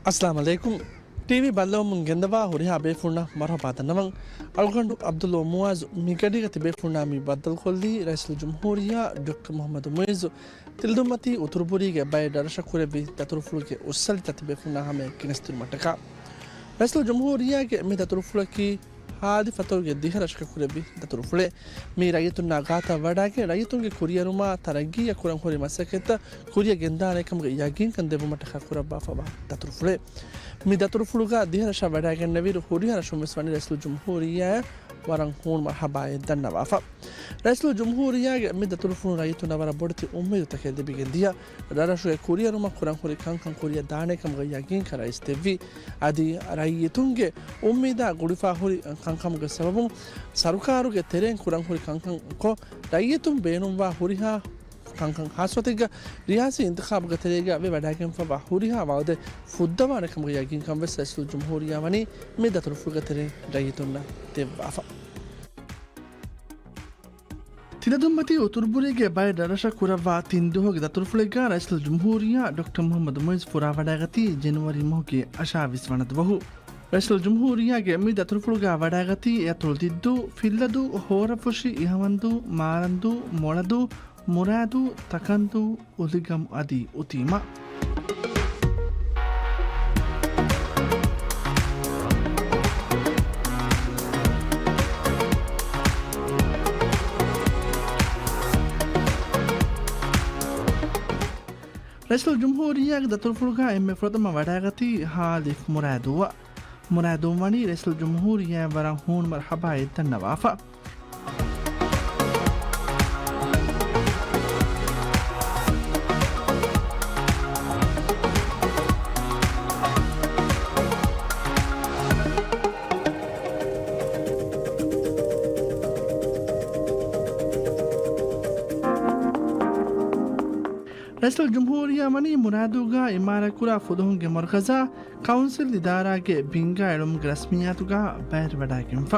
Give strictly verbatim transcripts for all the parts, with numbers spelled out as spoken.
އައްސަލާމު ޢަލައިކުމް. ޓީވީ ބައްލަވަމުން ގެންދަވާ ހުރިހާ ބޭފުޅުންނަށް މަރުޙަބާ ދަންނަވަން. އަޅުގަނޑު ޢަބްދުﷲ މުޢާޒު. މިގަޑީގަ ތިބޭފުޅުންނާ މި ބައްދަލުކޮށްލީ ރައީސުލްޖުމްހޫރިއްޔާ ޑޮކްޓަރ މުޙައްމަދު މުޢިއްޒު ތިލަދުންމަތީ އުތުރުބުރީގެ ބައެއް ރަށްރަށަށް ކުރެއްވި ދަތުރުފުޅުގެ އުއްސަލިތައް ތިބޭފުޅުންނާ ހަމަޔަށް ގެނެސްދިނުމަށްޓަކާ. ރައީސުލްޖުމްހޫރިއްޔާގެ މި ދަތުރުފުޅަކީ ހާދި ފަތުރުގެ ދިހަ ރަށަކަށް ކުރެއްވި ދަތުރުފުޅެއް. މީ ރައްޔިތުންނާ ގާތަށް ވަޑައިގެން ރައްޔިތުންގެ ކުރިއެރުމާ ތަރައްގީއަށް ކުރަން ހުރި މަސައްކަތްތައް ކުރިއަށް ގެންދާނެ ކަމުގެ ޔަގީންކަން ދެއްވުމަށްޓަކާ ކުރައްވާފަވާ ދަތުރުފުޅެއް. މި ދަތުރުފުޅުގަ ދިހަ ރަށަށް ވަޑައިގެންނެވިއިރު ހުރިހާ ރަށުން ވެސް ވަނީ ރައީސުލްޖުމްހޫރިއްޔާއަށް ވަރަށް ހޫނު މަރުޙަބާއެއް ދަންނަވާފަ. ރައީސުލްޖުމްހޫރިއްޔާގެ މި ދަތުރުފުޅުން ރައްޔިތުންނަށް ވަރަށް ބޮޑެތި އުއްމީދުތަކެއް ލިބިގެން ދިޔަ. ރަށްރަށުގެ ކުރިއެރުމަށް ކުރަން ހުރި ކަންކަން ކުރިއަށް ދާނެ ކަމުގެ ޔަގީންކަން ރައީސް ދެއްވި. އަދި ރައްޔިތުންގެ އުއްމީދާ ގުޅިފާ ހުރި ކަންކަމުގެ ސަބަބުން ސަރުކާރުގެ ތެރެއިން ކުރަން ހުރި ކަންކަން ކޮށް، ރައްޔިތުން ބޭނުންވާ ހުރިހާ ކަންކަން ޚާއްޞަތިއްގަ ރިޔާސީ އިންތިޚާބުގެ ތެރޭގަ ވެވަޑައިގެންފަވާ ހުރިހާ ވައުދެއް ފުއްދަވާނެ ކަމުގެ ޔަގީންކަން ވެސް ރައީސުލްޖުމްހޫރިއްޔާ ވަނީ މި ދަތުރުފުޅުގެ ތެރެއިން ރައްޔިތުންނަށް ދެއްވާފަ. ތިލަދުންމަތީ އުތުރުބުރީގެ ބައެއް ރަށްރަށަށް ކުރައްވާ ތިން ދުވަހުގެ ދަތުރުފުޅެއްގަ ރައީސުލްޖުމްހޫރިއްޔާ ޑޮކްޓަރ މުޙައްމަދު މުޢިއްޒު ފުރާވަޑައިގަތީ ޖެނުއަރީ މަހުގެ އަށާވީސް ވަނަ ދުވަހު. ރައީސުލްޖުމްހޫރިއްޔާގެ މި ދަތުރުފުޅުގަ ވަޑައިގަތީ އެއަތޮޅު ދިއްދޫ، ފިއްލަދޫ، ހޯރަފުށި، އިހަވަންދޫ، މާރަންދޫ، މޮޅަދޫ، މުރާދޫ، ތަކަންދޫ، އުލިގަމް އަދި އުތީމާ. ރައީސުލްޖުމްހޫރިއްޔާގެ ދަތުރުފުޅުގަ އެންމެ ފުރަތަމަ ވަޑައިގަތީ ހާލިފް މުރާދޫއަށް. މުރާދޫ ވަނީ ރައީސުލްޖުމްހޫރިއްޔާއަށް ވަރަށް ހޫނު މަރުޙަބާއެއް ދަންނަވާފަ. ރައީސުލްޖުމްހޫރިއްޔާ ވަނީ މުރާދޫގަ އިމާރާތްކުރާ ފުލުހުންގެ މަރުކަޒާ ކައުންސިލް އިދާރާގެ ބިންގާ އެޅުމުގެ ރަސްމިއްޔާތުގަ ބައިވެރިވަޑައިގެންފަ.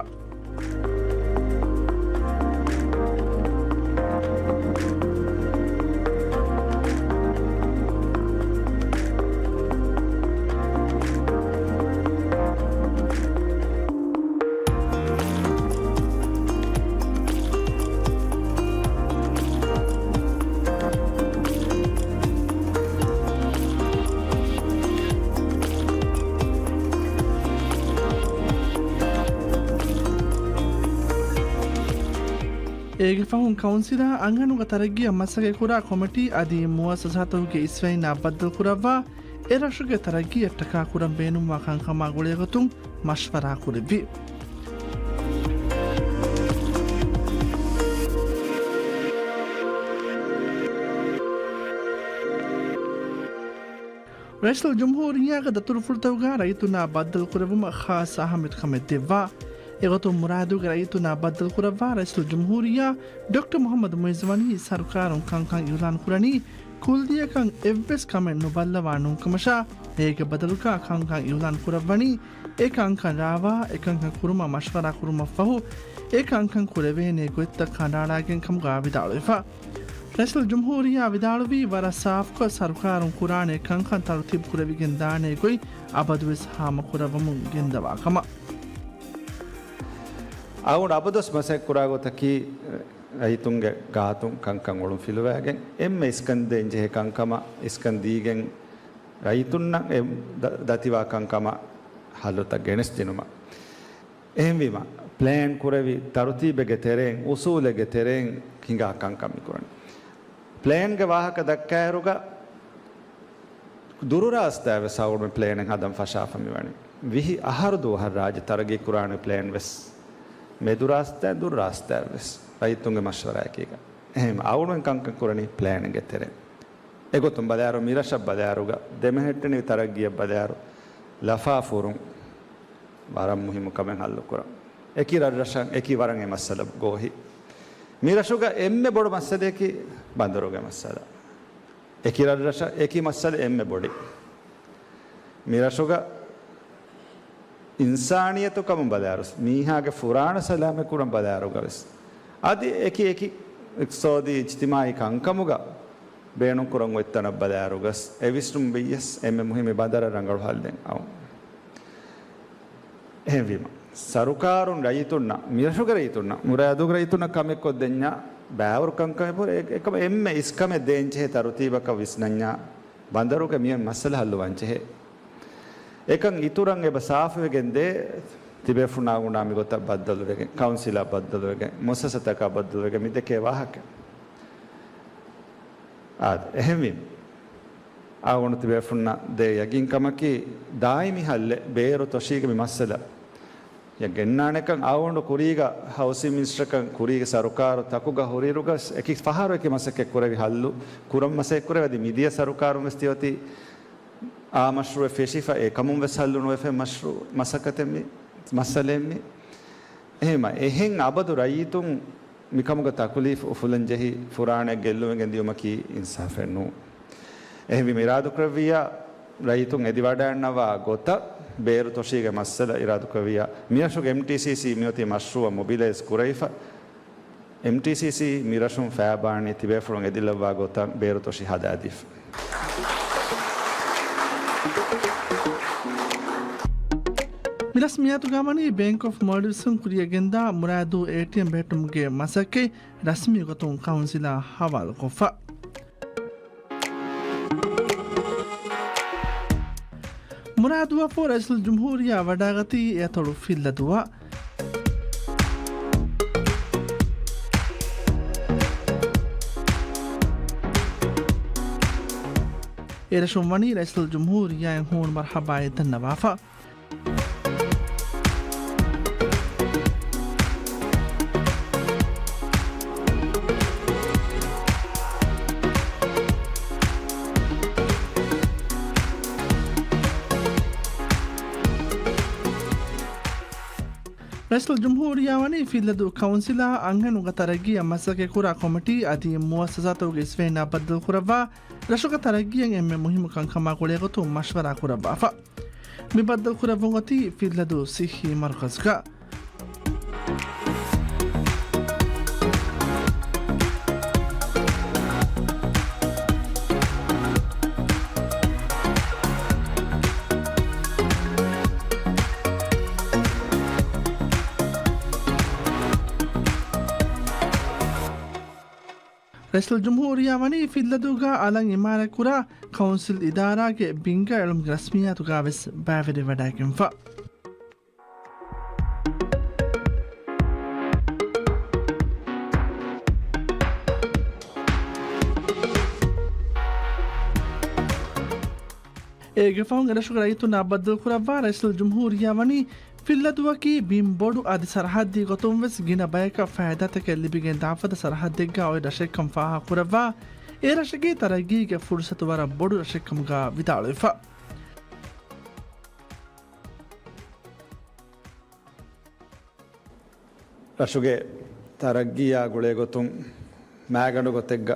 އޭގެ ފަހުން ކައުންސިލާ އަންހެނުންގެ ތަރައްގީއަށް މަސައްކަތްކުރާ ކޮމިޓީ އަދި މުއައްސަސާތަކުގެ އިސްވެއިންނާ ބައްދަލުކުރައްވާ، އެ ރަށުގެ ތަރައްގީއަށްޓަކާ ކުރަން ބޭނުންވާ ކަންކަމާ ގުޅޭގޮތުން މަޝްވަރާ ކުރެއްވި. ރައީސުލްޖުމްހޫރިއްޔާގެ ދަތުރުފުޅުތަކުގަ ރައްޔިތުންނާ ބައްދަލުކުރެއްވުމަށް ޚާއްޞަ އަހައްމިޔަތުކަމެއް ދެއްވާ. އެގޮތުން މުރާދޫގެ ރައްޔިތުންނާ ބައްދަލުކުރައްވާ ރައީސުލްޖުމްހޫރިއްޔާ ޑޮކްޓަރ މުޙައްމަދު މުޢިއްޒު ވަނީ ސަރުކާރުން ކަންކަން އިޢުލާން ކުރަނީ ކުއްލިއަކަށް އެއްވެސް ކަމެއް ނުބައްލަވާ ނޫންކަމަށާ، އޭގެ ބަދަލުގަ ކަންކަން އިޢުލާން ކުރައްވަނީ އެ ކަންކަން ރާވާ، އެ ކަންކަން ކުރުމަށް މަޝްވަރާ ކުރުމަށްފަހު، އެ ކަންކަން ކުރެވޭނޭ ގޮތްތައް ކަނޑައަޅާގެން ކަމުގަ ވިދާޅުވެފަ. ރައީސުލްޖުމްހޫރިއްޔާ ވިދާޅުވީ، ވަރަށް ސާފުކޮށް ސަރުކާރުން ކުރާނެ ކަންކަން ތަރުތީބު ކުރެވިގެން ދާނޭ ގޮތް އަބަދުވެސް ހާމަކުރައްވަމުން ގެންދަވާ ކަމަށް. އަޅުގަނޑު އަބަދުވެސް މަސައްކަތް ކުރާ ގޮތަކީ، ރައްޔިތުންގެ ގާތުން ކަންކަން އޮޅުން ފިލުވައިގެން، އެންމެ އިސްކަން ދޭން ޖެހޭ ކަންކަމަށް އިސްކަން ދީގެން، ރައްޔިތުންނަށް އެ ދަ-، ދަތިވާ ކަންކަމަށް ހައްލުތައް ގެނެސްދިނުމަށް. އެހެންވީމަ، ޕްލޭން ކުރެވި ތަރުތީބެއްގެ ތެރެއިން، އުސޫލެއްގެ ތެރެއިން ހިނގާ ކަންކަން މިކުރަނީ. ޕްލޭންގެ ވާހަކަ ދައްކާއިރުގަ، ދުރުރާސްތާވެސް އަޅުގަނޑުމެން ޕްލޭނެއް ހަދަން ފަށާފަ މިވަނީ. ވިހި އަހަރު ދުވަހަށް ރާއްޖެ ތަރައްގީ ކުރާނެ ޕްލޭން ވެސް މެދުރާސްތާ ދުރުރާސްތާ ވެސް ރައްޔިތުންގެ މަޝްވަރާއެކީގަ. އެހެން އަޅުގަނޑުމެން ކަންކަން ކުރަނީ ޕްލޭނެއްގެ ތެރެ. އެގޮތުން ބަލާއިރު މިރަށަށް ބަލާއިރުގަ ދެމެހެއްޓެނިވި ތަރައްގީއަށް ބަލާއިރު ލަފާފުރުން ވަރަށް މުހިއްމު ކަމެއް ހައްލުކުރަން. އެކި ރަށްރަށަށް އެކި ވަރަށް އެ މައްސަލަ ގޯހި. މިރަށުގަ އެންމެ ބޮޑު މައްސަލައަކީ ބަނދަރުގެ މައްސަލަ. އެކި ރަށްރަށަށް އެކި މައްސަލަ އެންމެ ބޮޑި. މިރަށުގަ އިންސާނިއްޔަތު ކަމުން ބަލާއިރު، މީހާގެ ފުރާނަ ސަލާމަތް ކުރަން ބަލާއިރުގަ ވެސް، އަދި އެކި އެކި އިޤްތިޞާދީ އިޖްތިމާޢީ ކަންކަމުގަ ބޭނުންކުރަން އޮތް ތަނަށް ބަލާއިރުގަސް އެ ވިސްނުން ވިޔަސް އެންމެ މުހިއްމު ބަނދަރަށް ރަނގަޅު ހައްލެއް އައު. އެހެންވީމަ، ސަރުކާރުން ރައްޔިތުންނަށް، މިރަށުގެ ރައްޔިތުންނަށް، މުރާދުގެ ރައްޔިތުންނަށް ކަމެއް ކޮށްދެންޏާ، ބައިވަރު ކަންކަމެއް ހުރެ، އެ-، އެކަމަށް އެންމެ އިސްކަމެއް ދޭންޖެހޭ ތަރުތީބަކަށް ވިސްނަންޏާ، ބަނދަރުގެ މި މައްސަލަ ހައްލުވާންޖެހޭ. އެކަން އިތުރަށް އެބަ ސާފުވެގެން ދޭ، ތިބޭފުޅުންނާ އަޅުގަނޑާ މިގޮތަށް ބައްދަލުވެގެން، ކައުންސިލާ ބައްދަލުވެގެން، މުއައްސަސާތަކާ ބައްދަލުވެގެން މި ދެކޭ ވާހަކަ. އާދެ، އެހެންވީމަ، އަޅުގަނޑު ތިބޭފުޅުންނަށް ދޭ ޔަގީންކަމަކީ، ދާއިމީ ހައްލެއް ބޭރު ތޮށީގެ މި މައްސަލަ އެ ގެންނާނެކަން އަޅުގަނޑު ކުރީގަ ހައުސިން މިނިސްޓަރކަން ކުރީގެ ސަރުކާރު ތަކުގަ ހުރިއިރުގަސް އެކި ފަހަރު އެކި މަސައްކަތް ކުރެވި ހައްލު ކުރަން މަސައްކަތް ކުރެވި އަދި މިދިޔަ ސަރުކާރުން ވެސް ތިއޮތީ އާ މަޝްރޫއެއް ފެށިފަ އެކަމުން ވެސް ހައްލު ނުވެފަ މަޝްރޫ މަސައްކަތެއް މި މައްސަލައެއް މި. އެހެންމަ އެހެން އަބަދު ރައްޔިތުން މިކަމުގަ ތަކުލީފު އުފުލަން ޖެހި ފުރާނައެއް ގެއްލުވެގެން ދިޔުމަކީ އިންސާފެއް ނޫން. އެހެންވީމަ އިރާދަކުރެއްވިއްޔާ ރައްޔިތުން އެދިވަޑައިގަންނަވާ ގޮތަށް ބޭރު ތޮށީގެ މައްސަލަ އިރާދަކުރެއްވިއްޔާ މިރަށުގެ އެމްޓީސީސީ މިއޮތީ މަޝްރޫއަށް މޮބިލައިޒް ކުރެވިފަ. އެމްޓީސީސީ މިރަށުން ފައިބާނީ ތިބޭފުޅުން އެދިލައްވާ ގޮތަށް ބޭރު ތޮށި ހަދާދީފަ. މި ރަސްމިއްޔާތުގަ ވަނީ ބޭންކް އޮފް މޯލްޑިވްސްއިން ކުރިއަށް ގެންދާ މުރާދޫ އޭޓީއެމް ބެހެއްޓުމުގެ މަސައްކަތް ރަސްމީ ގޮތުން ކައުންސިލާ ހަވާލުކޮށްފަ. މުރާދުއަށްފަހު ރައީސުލްޖުމްހޫރިއްޔާ ވަޑައިގަތީ އެއަތޮޅު ފިއްލަދޫއަށް. އެރަށުން ވަނީ ރައީސުލްޖުމްހޫރިއްޔާއަށް ހޫނު މަރުޙަބާއެއް ދަންނަވާފަ. ރައީސުލްޖުމްހޫރިއްޔާ ވަނީ ފިއްލަދޫ ކައުންސިލާ އަންހެނުންގެ ތަރައްގީއަށް މަސައްކަތްކުރާ ކޮމިޓީ އަދި މުއައްސަސާތަކުގެ އިސްވެހިންނާ ބައްދަލުކުރައްވާ ރަށުގެ ތަރައްގީއަށް އެންމެ މުހިއްމު ކަންކަމާ ގުޅޭގޮތުން މަޝްވަރާ ކުރައްވާފަ. މި ބައްދަލުކުރައްވަން އޮތީ ފިއްލަދޫ ސިއްހީ މަރުކަޒުގަ. ރައީސުލްޖުމްހޫރިއްޔާ ވަނީ ފިއްލަދޫގަ އަލަށް އިމާރާތްކުރާ ކައުންސިލް އިދާރާގެ ބިންގަ އެޅުމުގެ ރަސްމިއްޔާތުގަ ވެސް ބައިވެރިވެވަޑައިގެންފަ. އޭގެ ފަހުން އެރަށުގެ ރައްޔިތުންނާ ބައްދަލުކުރައްވާ ރައީސުލްޖުމްހޫރިއްޔާ ވަނީ ފިއްލަދޫއަކީ ބިން ބޮޑު އަދި ސަރަހައްދީ ގޮތުން ވެސް ގިނަ ބަޔަކަށް ފައިދާތަކެއް ލިބިގެން ދާފަދަ ސަރަހައްދެއްގަ އޮތް ރަށެއްކަން ފާހަގަކުރައްވާ، އެ ރަށެއްގެ ތަރައްގީގެ ފުރުސަތު ވަރަށް ބޮޑު ރަށެއްކަމުގަ ވިދާޅުވެފަ. ރަށުގެ ތަރައްގީއާ ގުޅޭގޮތުން މާގަނޑު ގޮތެއްގަ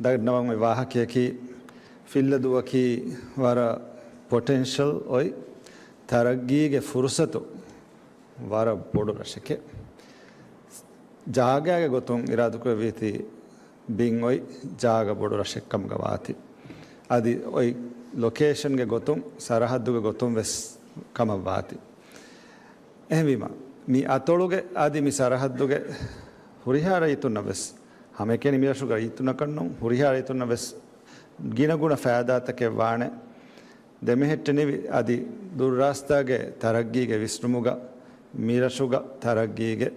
ދަންނަވަން އޮތް ވާހަކަޔަކީ، ފިއްލަދޫއަކީ ވަރަށް ޕޮޓެންޝަލް އޮތް ތަރައްގީގެ ފުރުސަތު ވަރަށް ބޮޑު ރަށެކޭ. ޖާގާގެ ގޮތުން އިރާދަކުރެއްވީތީ ބިން އޮތް ޖާގަ ބޮޑު ރަށެއްކަމުގަ ވާތީ. އަދި އޮތް ލޮކޭޝަންގެ ގޮތުން، ސަރަހައްދުގެ ގޮތުން ވެސް ކަމަށް ވާތީ. އެހެންވީމަ، މި އަތޮޅުގެ އަދި މި ސަރަހައްދުގެ ހުރިހާ ރައްޔިތުންނަށް ވެސް، ހަމައެކަނި މި ރަށުގެ ރައްޔިތުންނަކަށް ނޫން، ހުރިހާ ރައްޔިތުންނަށް ވެސް ގިނަގުނަ ފައިދާތަކެއް ވާނެ. ދެމެހެއްޓެނިވި އަދި ދުއްރާސްތާގެ ތަރައްގީގެ ވިސްނުމުގަ މި ރަށުގަ ތަރައްގީގެ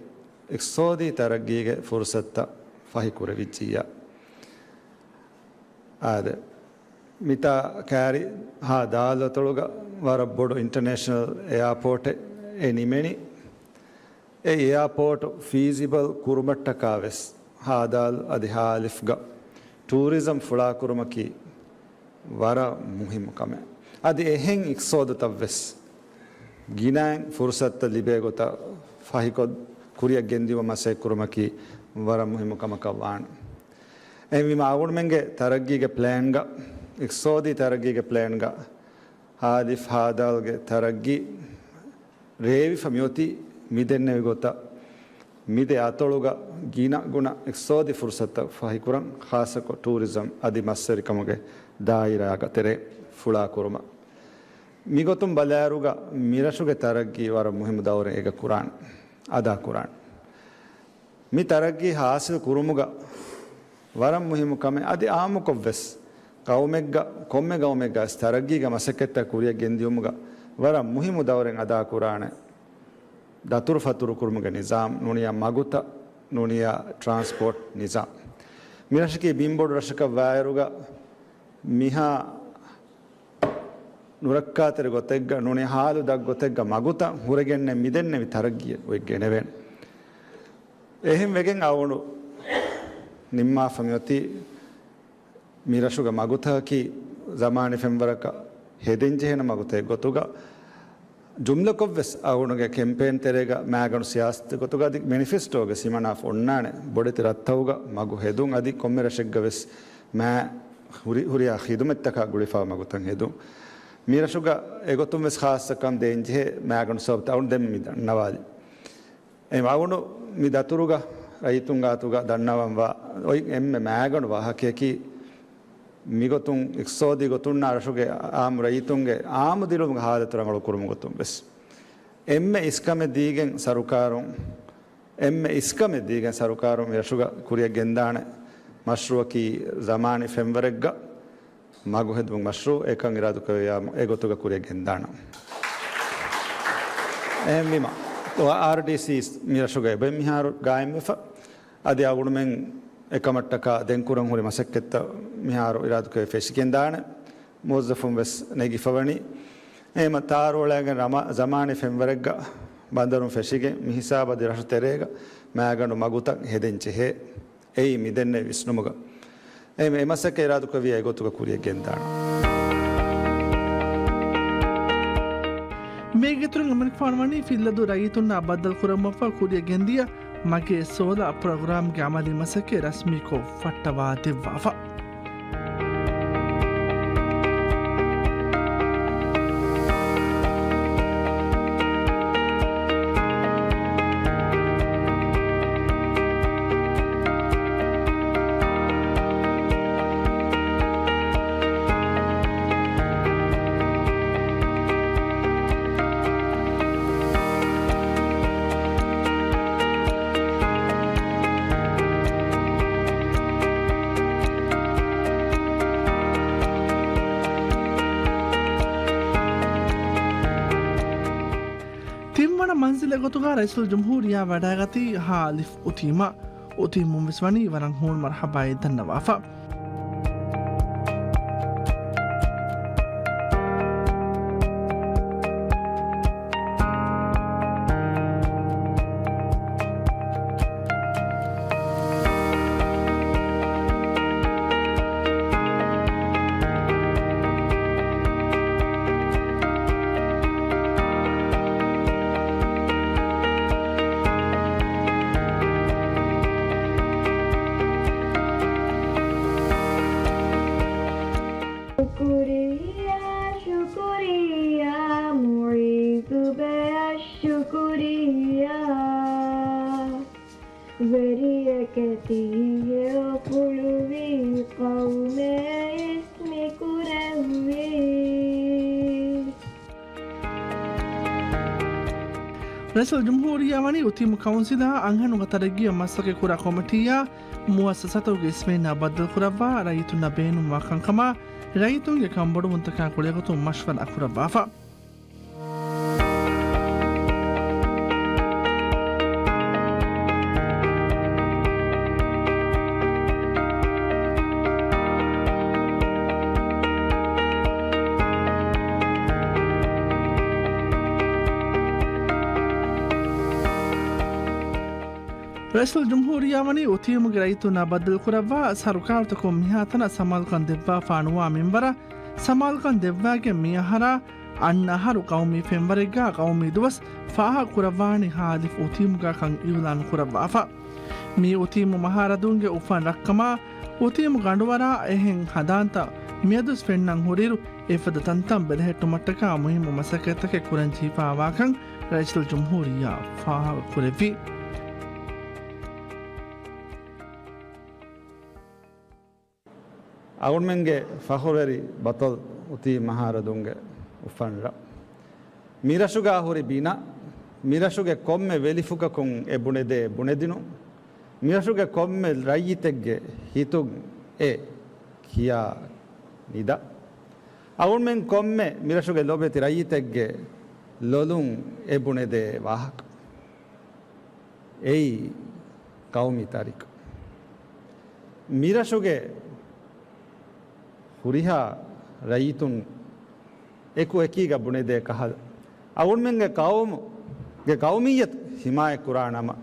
އިޤްތިޞާދީ ތަރައްގީގެ ފުރުސަތުތައް ފަހި ކުރެވިއްޖިއްޔާ. އާދެ، މިތާ ކާރި ހާ ދާލު އަތޮޅުގަ ވަރަށް ބޮޑު އިންޓަރނޭޝަނަލް އެއާޕޯޓެއް އެ ނިމެނީ. އެ އެއާޕޯޓު ފީޒިބަލް ކުރުމަށްޓަކާ ވެސް ހާދާލް އަދި ހާލިފްގަ ޓޫރިޒަމް ފުޅާކުރުމަކީ ވަރަށް މުހިއްމު ކަމެއް. އަދި އެހެން އިޤްތިޞާދުތައް ވެސް ގިނައިން ފުރުސަތުތައް ލިބޭ ގޮތަށް ފަހިކޮށް ކުރިއަށް ގެންދިއުމަށް މަސައްކަތްކުރުމަކީ ވަރަށް މުހިއްމު ކަމަކަށް ވާނެ. އެހެންވީމަ އަޅުގަނޑުމެންގެ ތަރައްގީގެ ޕްލޭންގަ، އިޤްތިޞާދީ ތަރައްގީގެ ޕްލޭންގަ ހާލިފް ހާދާލްގެ ތަރައްގީ ރޭވިފަ މިއޮތީ މިދެންނެވި ގޮތަށް މިދެ އަތޮޅުގަ ގިނަ ގުނަ އިޤްތިޞާދީ ފުރުޞަތުތައް ފަހިކުރަން، ޚާއްޞަކޮށް ޓޫރިޒަމް އަދި މަސްވެރިކަމުގެ ދާއިރާގެ ތެރޭ ފުޅާކުރުމަށް. މިގޮތުން ބަލާއިރުގަ މިރަށުގެ ތަރައްގީ ވަރަށް މުހިއްމު ދައުރެއް އޭގަ ކުރާނެ، އަދާކުރާނެ. މި ތަރައްގީ ޙާޞިލު ކުރުމުގަ ވަރަށް މުހިއްމު ކަމެއް އަދި އާއްމުކޮށްވެސް ޤައުމެއްގަ، ކޮންމެ ޤައުމެއްގަ ވެސް ތަރައްގީގެ މަސައްކަތްތައް ކުރިއަށް ގެންދިއުމުގަ ވަރަށް މުހިއްމު ދައުރެއް އަދާކުރާނެ. ދަތުރުފަތުރުކުރުމުގެ ނިޒާމް ނޫނިއްޔާ، މަގުތައް ނޫނިއްޔާ، ޓްރާންސްޕޯޓް ނިޒާމް. މިރަށަކީ ބިންބޮޑު ރަށަކަށް ވާއިރުގަ މިހާ ނުރައްކާތެރި ގޮތެއްގަ ނޫނިއްޔާ، ހާލު ދަށް ގޮތެއްގަ މަގުތައް ހުރެގެންނެއް މިދެންނެވި ތަރައްގީއެއް އޮތް ގެނެވޭނެ. އެހެން ވެގެން އަޅުގަނޑު ނިންމާފަ މިއޮތީ މިރަށުގެ މަގުތަކަކީ ޒަމާނީ ފެންވަރަކަށް ހެދެންޖެހޭނެ މަގުތައް ގޮތުގަ، ޖުމްލަކޮށްވެސް އަޅުގަނޑުގެ ކެމްޕޭން ތެރޭގަ މާގަނޑު ސިޔާސަތު ގޮތުގަ އަދި މެނިފެސްޓޯގެ ސިމަނާފަ އޮންނާނެ ބޮޑެތި ރަށްތަކުގަ މަގު ހެދުން އަދި ކޮންމެ ރަށެއްގަ ވެސް މާ ހުރި، ހުރިހާ ޚިދުމަތްތަކާ ގުޅިފައި މަގުތައް ހެދުން. މިރަށުގަ އެގޮތުން ވެސް ޚާއްޞަކަން ދޭންޖެހޭ މާގަނޑު ސަބަބުތައް އަޅުގަނޑު ދެން މި ދަންނަވާލި. އެ އަޅުގަނޑު މި ދަތުރުގަ ރައްޔިތުން ގާތުގަ ދަންނަވަންވާ އޮތް އެންމެ މާގަނޑު ވާހަކަޔަކީ، މިގޮތުން އިޤްތިޞާދީ ގޮތުންނާ ރަށުގެ އާއްމު ރައްޔިތުންގެ އާއްމު ދިރިއުޅުމުގެ ހާލަތު ރަނގަޅު ކުރުމުގެ ގޮތުން ވެސް އެންމެ އިސްކަމެއް ދީގެން ސަރުކާރުން، އެންމެ އިސްކަމެއް ދީގެން ސަރުކާރުން މި ރަށުގަ ކުރިއަށް ގެންދާނެ މަޝްރޫއަކީ ޒަމާނީ ފެންވަރެއްގަ މަގު ހެދުމުގެ މަޝްރޫއު. އެކަން އިރާދަކުރެއްވިއްޔާ އެގޮތުގަ ކުރިއަށް ގެންދާނަން. އެހެންވީމަ، އާރްޑީސީ މި ރަށުގަ އެބައި މިހާރު ގާއިމްވެފަ. އަދި އަޅުގަނޑުމެން އެކަމަށްޓަކާ ދެން ކުރަން ހުރި މަސައްކަތްތައް މިހާރު އިރާދަކުރެއްވި ފެށިގެންދާނެ. މުވައްޒަފުން ވެސް ނެގިފަވަނީ. އެހެމަ ތާރުއަޅައިގެން ރަމަ-، ޒަމާނީ ފެންވަރެއްގަ ބަނދަރުން ފެށިގެން މި ހިސާބަށް އަދި ރަށު ތެރޭގަ މާގަނޑު މަގުތައް ހެދެން ޖެހޭ. އެއީ މިދެންނެވި ވިސްނުމުގަ. އެ މަ-، އެ މަސައްކަތް އިރާދަކުރެއްވިއްޔާ އެގޮތުގަ ކުރިއަށް ގެންދާނަން. މީގެ އިތުރުން އެމަނިކުފާނު ވަނީ ފިއްލަދޫ ރައްޔިތުންނާ ބައްދަލު ކުރައްވަންފަ ކުރިއަށް ގެންދިޔަ މަގޭ ސޯލާ ޕްރޮގްރާމްގެ އަމަލީ މަސައްކަތް ރަސްމީކޮށް ފައްޓަވާ ދެއްވާފަ. ތިންވަނަ މަންޒިލެއް ގޮތުގަ ރައީސުލްޖުމްހޫރިއްޔާ ވަޑައިގަތީ ހާލިފް އުތީމަށް. އުތީމުން ވެސް ވަނީ ވަރަށް ހޫނު މަރުޙަބާއެއް ދަންނަވާފަ. ޝުކުރިއްޔާ، ޝުކުރިއްޔާ، މުޢިއްޒުބެއަށް ޝުކުރިއްޔާ. ވެރިޔަކަށް ތިހެޔޮ ފުޅުވި، ޤައުމެއް އިސް މި ކުރެއްވީ. ރައީސުލްޖުމްހޫރިއްޔާ ވަނީ އުތީމު ކައުންސިލާ އަންހެނުންގެ ތަރައްގީއަށް މަސައްކަތް ކުރާ ކޮމިޓީއާ މުއައްސަސާތަކުގެ އިސްވެރިންނާ ބައްދަލު ކުރައްވާ ރައްޔިތުންނަށް ބޭނުންވާ ކަންކަމާ ރައްޔިތުންގެ ކަންބޮޑުވުންތަކާ ގުޅޭގޮތުން މަޝްވަރާ ކުރައްވާފަ. ރައީސުލްޖުމްހޫރިއްޔާ ވަނީ އުތީމުގެ ރައްޔިތުންނާ ބައްދަލުކުރައްވާ ސަރުކާރުތަކުން މިހާތަނަށް ސަމާލުކަން ދެއްވާފާ ނުވާ މިންވަރަށް ސަމާލުކަން ދެއްވާގެން މި އަހަރާ އަންނަ އަހަރު ޤައުމީ ފެންވަރެއްގާ ޤައުމީ ދުވަސް ފާހަގަކުރައްވާނީ ހާލިފް އުތީމުގާ ކަން އިއުލާނު ކުރައްވާފަ. މި އުތީމު މަހާރަދޫންގެ އުފަން ރަށްކަމާ، އުތީމު ގަނޑުވަރާ އެހެން ހަނދާންތައް މިއަދުސް ފެންނަން ހުރިއިރު، އެފަދަ ތަންތަން ބެލެހެއްޓުމަށްޓަކާ މުހިއްމު މަސައްކަތްތަކެއް ކުރަން ޖެހިފާވާކަން ރައީސުލްޖުމްހޫރިއްޔާ ފާހަގަކުރެއްވި. އަޅުމެންގެ ފަޚުރުވެރި ބަޠަލް އުތީ މަހާރަދުންގެ އުފަންރަށް. މިރަށުގާ ހުރި ބިނާ، މިރަށުގެ ކޮންމެ ވެލިފުކަކުން އެ ބުނެދޭ ބުނެދިނުން، މިރަށުގެ ކޮންމެ ރައްޔިތެއްގެ ހިތުން އެ ކިޔާ ނިދަ، އަޅުމެން ކޮންމެ މިރަށުގެ ލޮބެތި ރައްޔިތެއްގެ ލޮލުން އެ ބުނެދޭ ވާހަކަ. އެއީ ޤައުމީ ތާރީޚު. މިރަށުގެ ހުރިހާ ރައްޔިތުން އެކު އެކީގަ ބުނެދޭ ކަހަލަ، އަޅުމެންގެ ޤައުމުގެ ޤައުމިއްޔަތު ޙިމާޔަތް ކުރާ ނަމަ،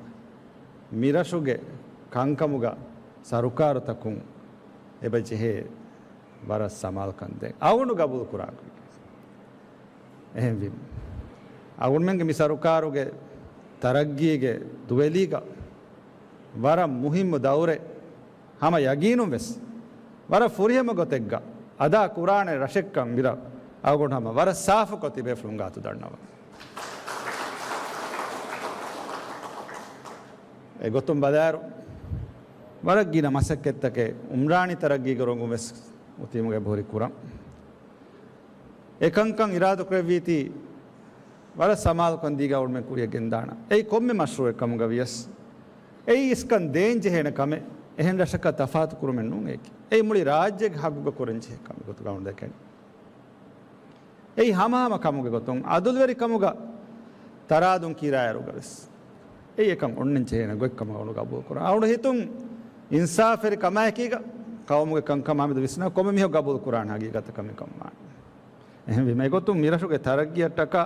މިރަށުގެ ކަންކަމުގަ ސަރުކާރުތަކުން އެބަ ޖެހޭ ވަރަށް ސަމާލުކަން ދޭން އަޅުގަނޑު ގަބޫލު ކުރާ ކުރި. އެހެންވީމަ، އަޅުމެންގެ މި ސަރުކާރުގެ ތަރައްގީގެ ދުވެލީގަ ވަރަށް މުހިއްމު ދައުރެއް ހަމަ ޔަގީނުން ވެސް ވަރަށް ފުރިހަމަ ގޮތެއްގަ އަދާ ކުރާނެ ރަށެއްކަން މިރަށް އަޅުގަނޑު ހަމަ ވަރަށް ސާފުކޮށް ތިބޭފުޅުން ގާތު ދަންނަވަން. އެގޮތުން ބަލާއިރު، ވަރަށް ގިނަ މަސައްކަތްތަކެއް އުމްރާނީ ތަރައްގީގެ ރޮނގުން ވެސް އުތީމުގެ އެބަހުރި ކުރަން. އެކަންކަން އިރާދަކުރެއްވީތީ، ވަރަށް ސަމާލުކަން ދީގެން އަޅުމެން ކުރިއަށް ގެންދާނަން. އެއީ ކޮންމެ މަޝްރޫއެއް ކަމުގަ ވިޔަސް، އެއީ އިސްކަން ދޭން ޖެހޭނެ ކަމެއް، އެހެން ރަށަކަށް ތަފާތު ކުރުމެއް ނޫން އެއީކީ. އެއީ މުޅި ރާއްޖޭގެ ހައްގުގަ ކުރަން ޖެހޭ ކަމެއް ގޮތުގަ އަޅުގަނޑު ދެކެން. އެއީ ހަމަހަމަ ކަމުގެ ގޮތުން އަދުލުވެރިކަމުގަ ތަރާދުން ކިރާއިރުގަ ވެސް އެއީ އެކަން އޮންނަން ޖެހޭނެ ގޮތްކަމަށް އަޅުގަނޑު ގަބޫލު ކުރަން. އަޅުގަނޑު ހިތުން އިންސާފުވެރި ކަމާއެކީގަ ޤައުމުގެ ކަންކަމާމެދު ވިސްނާ ކޮންމެ މީހަކު ގަބޫލު ކުރާނެ ހަގީގަތަކަށް މިކަން ވާނެ. އެހެންވީމަ އެގޮތުން މިރަށުގެ ތަރައްގީއަށްޓަކާ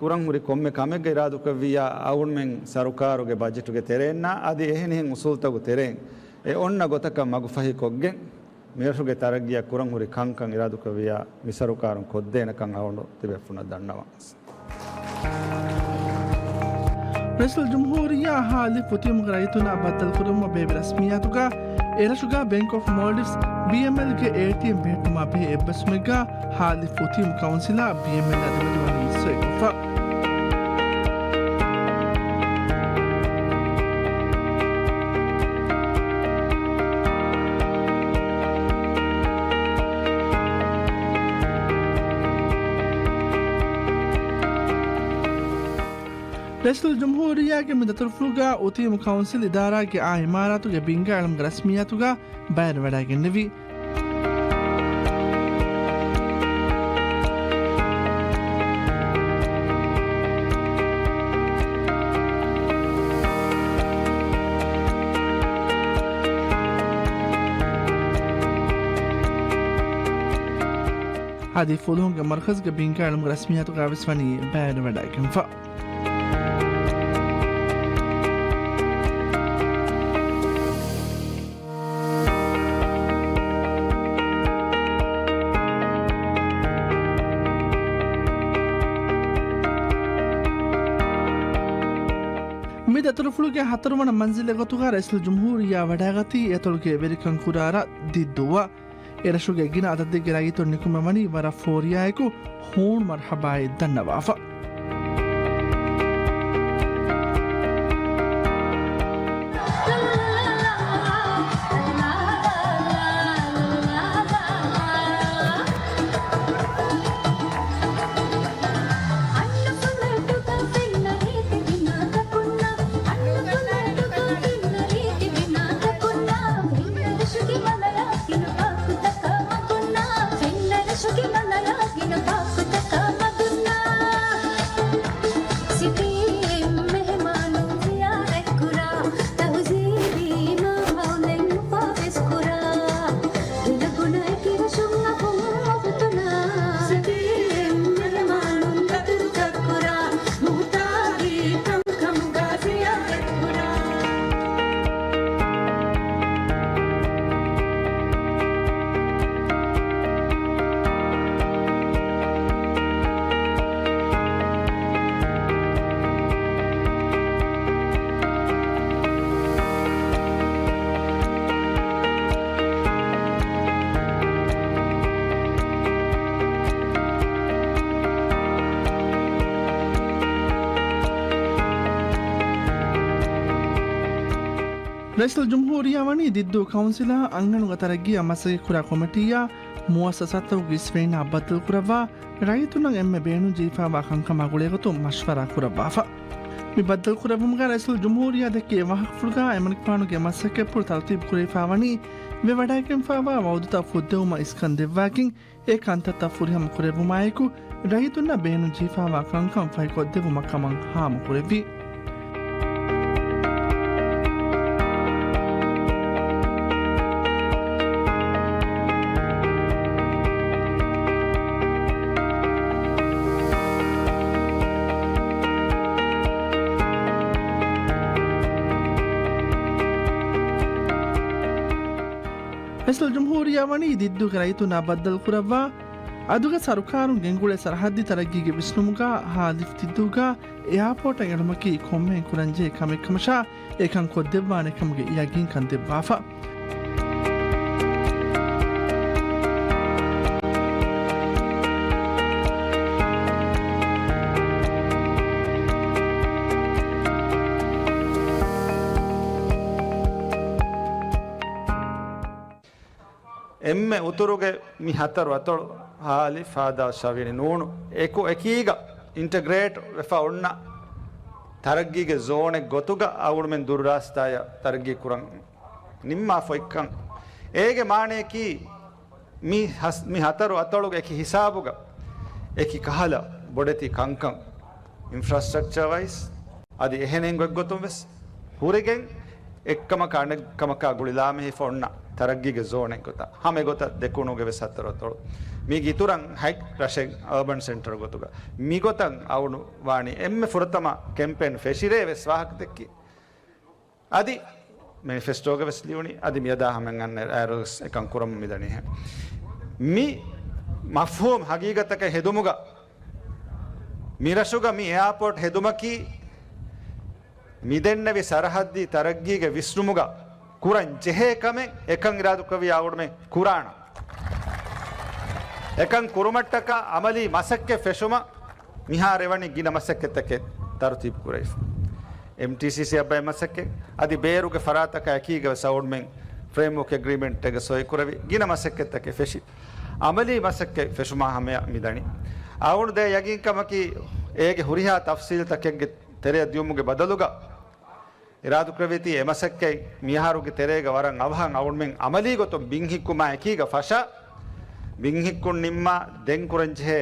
ކުރަން ހުރި ކޮންމެ ކަމެއްގަ އިރާދަކުރެއްވިއްޔާ އަޅުގަނޑުމެން ސަރުކާރުގެ ބަޖެޓުގެ ތެރެއިންނާ އަދި އެހެނިހެން އުސޫލުތަކުގެ ތެރެއިން އެ އޮންނަ ގޮތަކަށް މަގުފަހިކޮށްގެން، މިރަށުގެ ތަރައްގީއަށް ކުރަން ހުރި ކަންކަން އިރާދަކުރެއްވިއްޔާ މި ސަރުކާރުން ކޮށްދޭނެކަން އަޅުގަނޑު ތިބޭފުޅުންނަށް ދަންނަވަން. ރައީސުލްޖުމްހޫރިއްޔާ ހާލި ފުތިއުމުގެ ރައްޔިތުންނާ ބައްދަލުކުރުމަށް ބޭއްވި ރަސްމިއްޔާތުގަ އެރަށުގަ ބޭންކް އޮފް މޯލްޑިވްސް، ބީއެމްއެލް، ގެ އޭޓީއެމް ބެހެއްޓުމާ ބެހޭ އެއްބަސްވުމެއްގަ ހާލި ފުތިއުމު ކައުންސިލާ ބީއެމްއެލް އަދި މެދުވަނީ ސޮއިކޮށްފަ. ރައީސުލްޖުމްހޫރިއްޔާގެ މި ދަތުރުފުޅުގަ އުތީމު ކައުންސިލް އިދާރާގެ އާ އިމާރާތުގެ ބިންގާ އެޅުމުގެ ރަސްމިއްޔާތުގަ ބައިވެރިވަޑައިގެންނެވި. އަދި ފުލުހުންގެ މަރުކަޒުގެ ބިންގާ އެޅުމުގެ ރަސްމިއްޔާތުގަ ވެސް ވަނީ ބައިވެރިވަޑައިގެންފަ. މި ދަތުރުފުޅުގެ ހަތަރުވަނަ މަންޒިލެއް ގޮތުގަ ރައީސުލްޖުމްހޫރިއްޔާ ވަޑައިގަތީ އެތޮޅުގެ ވެރިކަން ކުރާ ރަށް ދިއްދޫއަށް. އެރަށުގެ ގިނަ އަދަދެއްގެ ރައްޔިތުން ނިކުމެވަނީ ވަރަށް ފޯރިޔާއެކު ހޫނު މަރުޙަބާއެއް ދަންނަވާފަ. ރައީސުލްޖުމްހޫރިއްޔާ ވަނީ ދިއްދޫ ކައުންސިލާ އަންހެނުންގެ ތަރައްގީއަށް މަސައްކަތްކުރާ ކޮމިޓީއާ މުއައްސަސާތަކުގެ އިސްވެރިންނާ ބައްދަލުކުރައްވާ، ރައްޔިތުންނަށް އެންމެ ބޭނުންޖެހިފައިވާ ކަންކަމާ ގުޅޭގޮތުން މަޝްވަރާ ކުރައްވާފަ. މި ބައްދަލުކުރެއްވުމުގަ ރައީސުލްޖުމްހޫރިއްޔާ ދެއްކި އެ ވާހަކަފުޅުގަ އެމަނިކުފާނުގެ މަސައްކަތްޕުޅު ތަރުތީބު ކުރެވިފައިވަނީ، ވެވަޑައިގެންފައިވާ ވައުދުތައް ފުއްދެވުމަށް އިސްކަން ދެއްވާގެން، އެ ކަންތައްތައް ފުރިހަމަ ކުރެއްވުމާއެކު، ރައްޔިތުންނަށް ބޭނުން ޖެހިފައިވާ ކަންކަން ފަހިކޮށްދެއްވުމަށް ކަމަށް ހާމަކުރެއްވި. ރައީސުލްޖުމްހޫރިއްޔާ ވަނީ ދިއްދޫގެ ރައްޔިތުންނާ ބައްދަލުކުރައްވާ، އަދުގެ ސަރުކާރުން ގެންގުޅޭ ސަރަހައްދީ ތަރައްގީގެ ވިސްނުމުގަ ހާލިފް ދިއްދޫގަ އެއާޕޯޓަށް އެޅުމަކީ ކޮންމެހެން ކުރަންޖެހޭ ކަމެއް ކަމަށާ، އެކަން ކޮށްދެއްވާނެ ކަމުގެ ޔަގީންކަން ދެއްވާފަ. އެންމެ އުތުރުގެ މި ހަތަރު އަތޮޅު ހާލި ފާދާ ޝަވިނި ނޫނު އެކު އެކީގަ އިންޓަގްރޭޓް ވެފަ އޮންނަ ތަރައްގީގެ ޒޯނެއް ގޮތުގަ އަޅުގަނޑުމެން ދުރުރާސްތާޔަށް ތަރައްގީ ކުރަން ނިންމާފަ އޮތްކަން. އޭގެ މާނަޔަކީ މި ހަސް-، މި ހަތަރު އަތޮޅުގެ އެކި ހިސާބުގަ އެކި ކަހަލަ ބޮޑެތި ކަންކަން، އިންފްރާސްޓްރަކްޗަރ ވައިސް، އަދި އެހެނެއް ގޮތްގޮތުން ވެސް ހުރެގެން އެއްކަމަކާ އަނެއްކަމަކާ ގުޅިލާމެހިފަ އޮންނަ ތަރައްގީގެ ޒޯނެއް ގޮތަށް ހަމަ އެގޮތަށް ދެކުނުގެ ވެސް ހަތަރު އަތޮޅު މީގެ އިތުރަށް ހަތް ރަށެއް އަރބަން ސެންޓަރ ގޮތުގަ މިގޮތަށް އަޅުގަނޑު ވާނީ. އެންމެ ފުރަތަމަ ކެމްޕޭން ފެށިރޭ ވެސް ވާހަކަ ދެއްކި. އަދި މެނިފެސްޓޯގަ ވެސް ލިޔުނީ، އަދި މިއަދާ ހަމައަށް އަންނަ އައިރޯ ވެސް އެކަން ކުރަމުން މިދަނީހެން. މި މަފްހޫމް ހަގީގަތަކަށް ހެދުމުގަ މިރަށުގަ މި އެއާޕޯޓް ހެދުމަކީ މިދެންނެވި ސަރަހައްދީ ތަރައްގީގެ ވިސްނުމުގަ ކުރަން ޖެހޭ ކަމެއް އެކަން އިރާދަކުރެއްވިއްޔާ އަޅުގަނޑުމެން ކުރާނަން. އެކަން ކުރުމަށްޓަކާ އަމަލީ މަސައްކަތް ފެށުމަށް މިހާރު އެވަނީ ގިނަ މަސައްކަތްތަކެއް ތަރުތީބު ކުރެވިފަ. އެމްޓީސީސީއަށް ބައެއް މަސައްކަތް، އަދި ބޭރުގެ ފަރާތަކާ އެކީގަ ވެސް އަޅުގަނޑުމެން ފްރޭމްވޯކް އެގްރީމެންޓް އެއްގަ ސޮއި ކުރެވި ގިނަ މަސައްކަތްތަކެއް ފެށި. އަމަލީ މަސައްކަތް ފެށުމާ ހަމަޔަށް މިދަނީ. އަޅުގަނޑު ދޭ ޔަގީންކަމަކީ އޭގެ ހުރިހާ ތަފްސީލްތަކެއްގެ ތެރެއަށް ދިޔުމުގެ ބަދަލުގަ، އިރާދަކުރެއްވީތީ އެ މަސައްކަތް މިއަހަރުގެ ތެރޭގަ ވަރަށް އަވަހަށް އަޅުގަނޑުމެން އަމަލީ ގޮތުން ބިން ހިއްކުމާ އެކީގަ ފަށާ، ބިން ހިއްކުން ނިންމާ ދެން ކުރަންޖެހޭ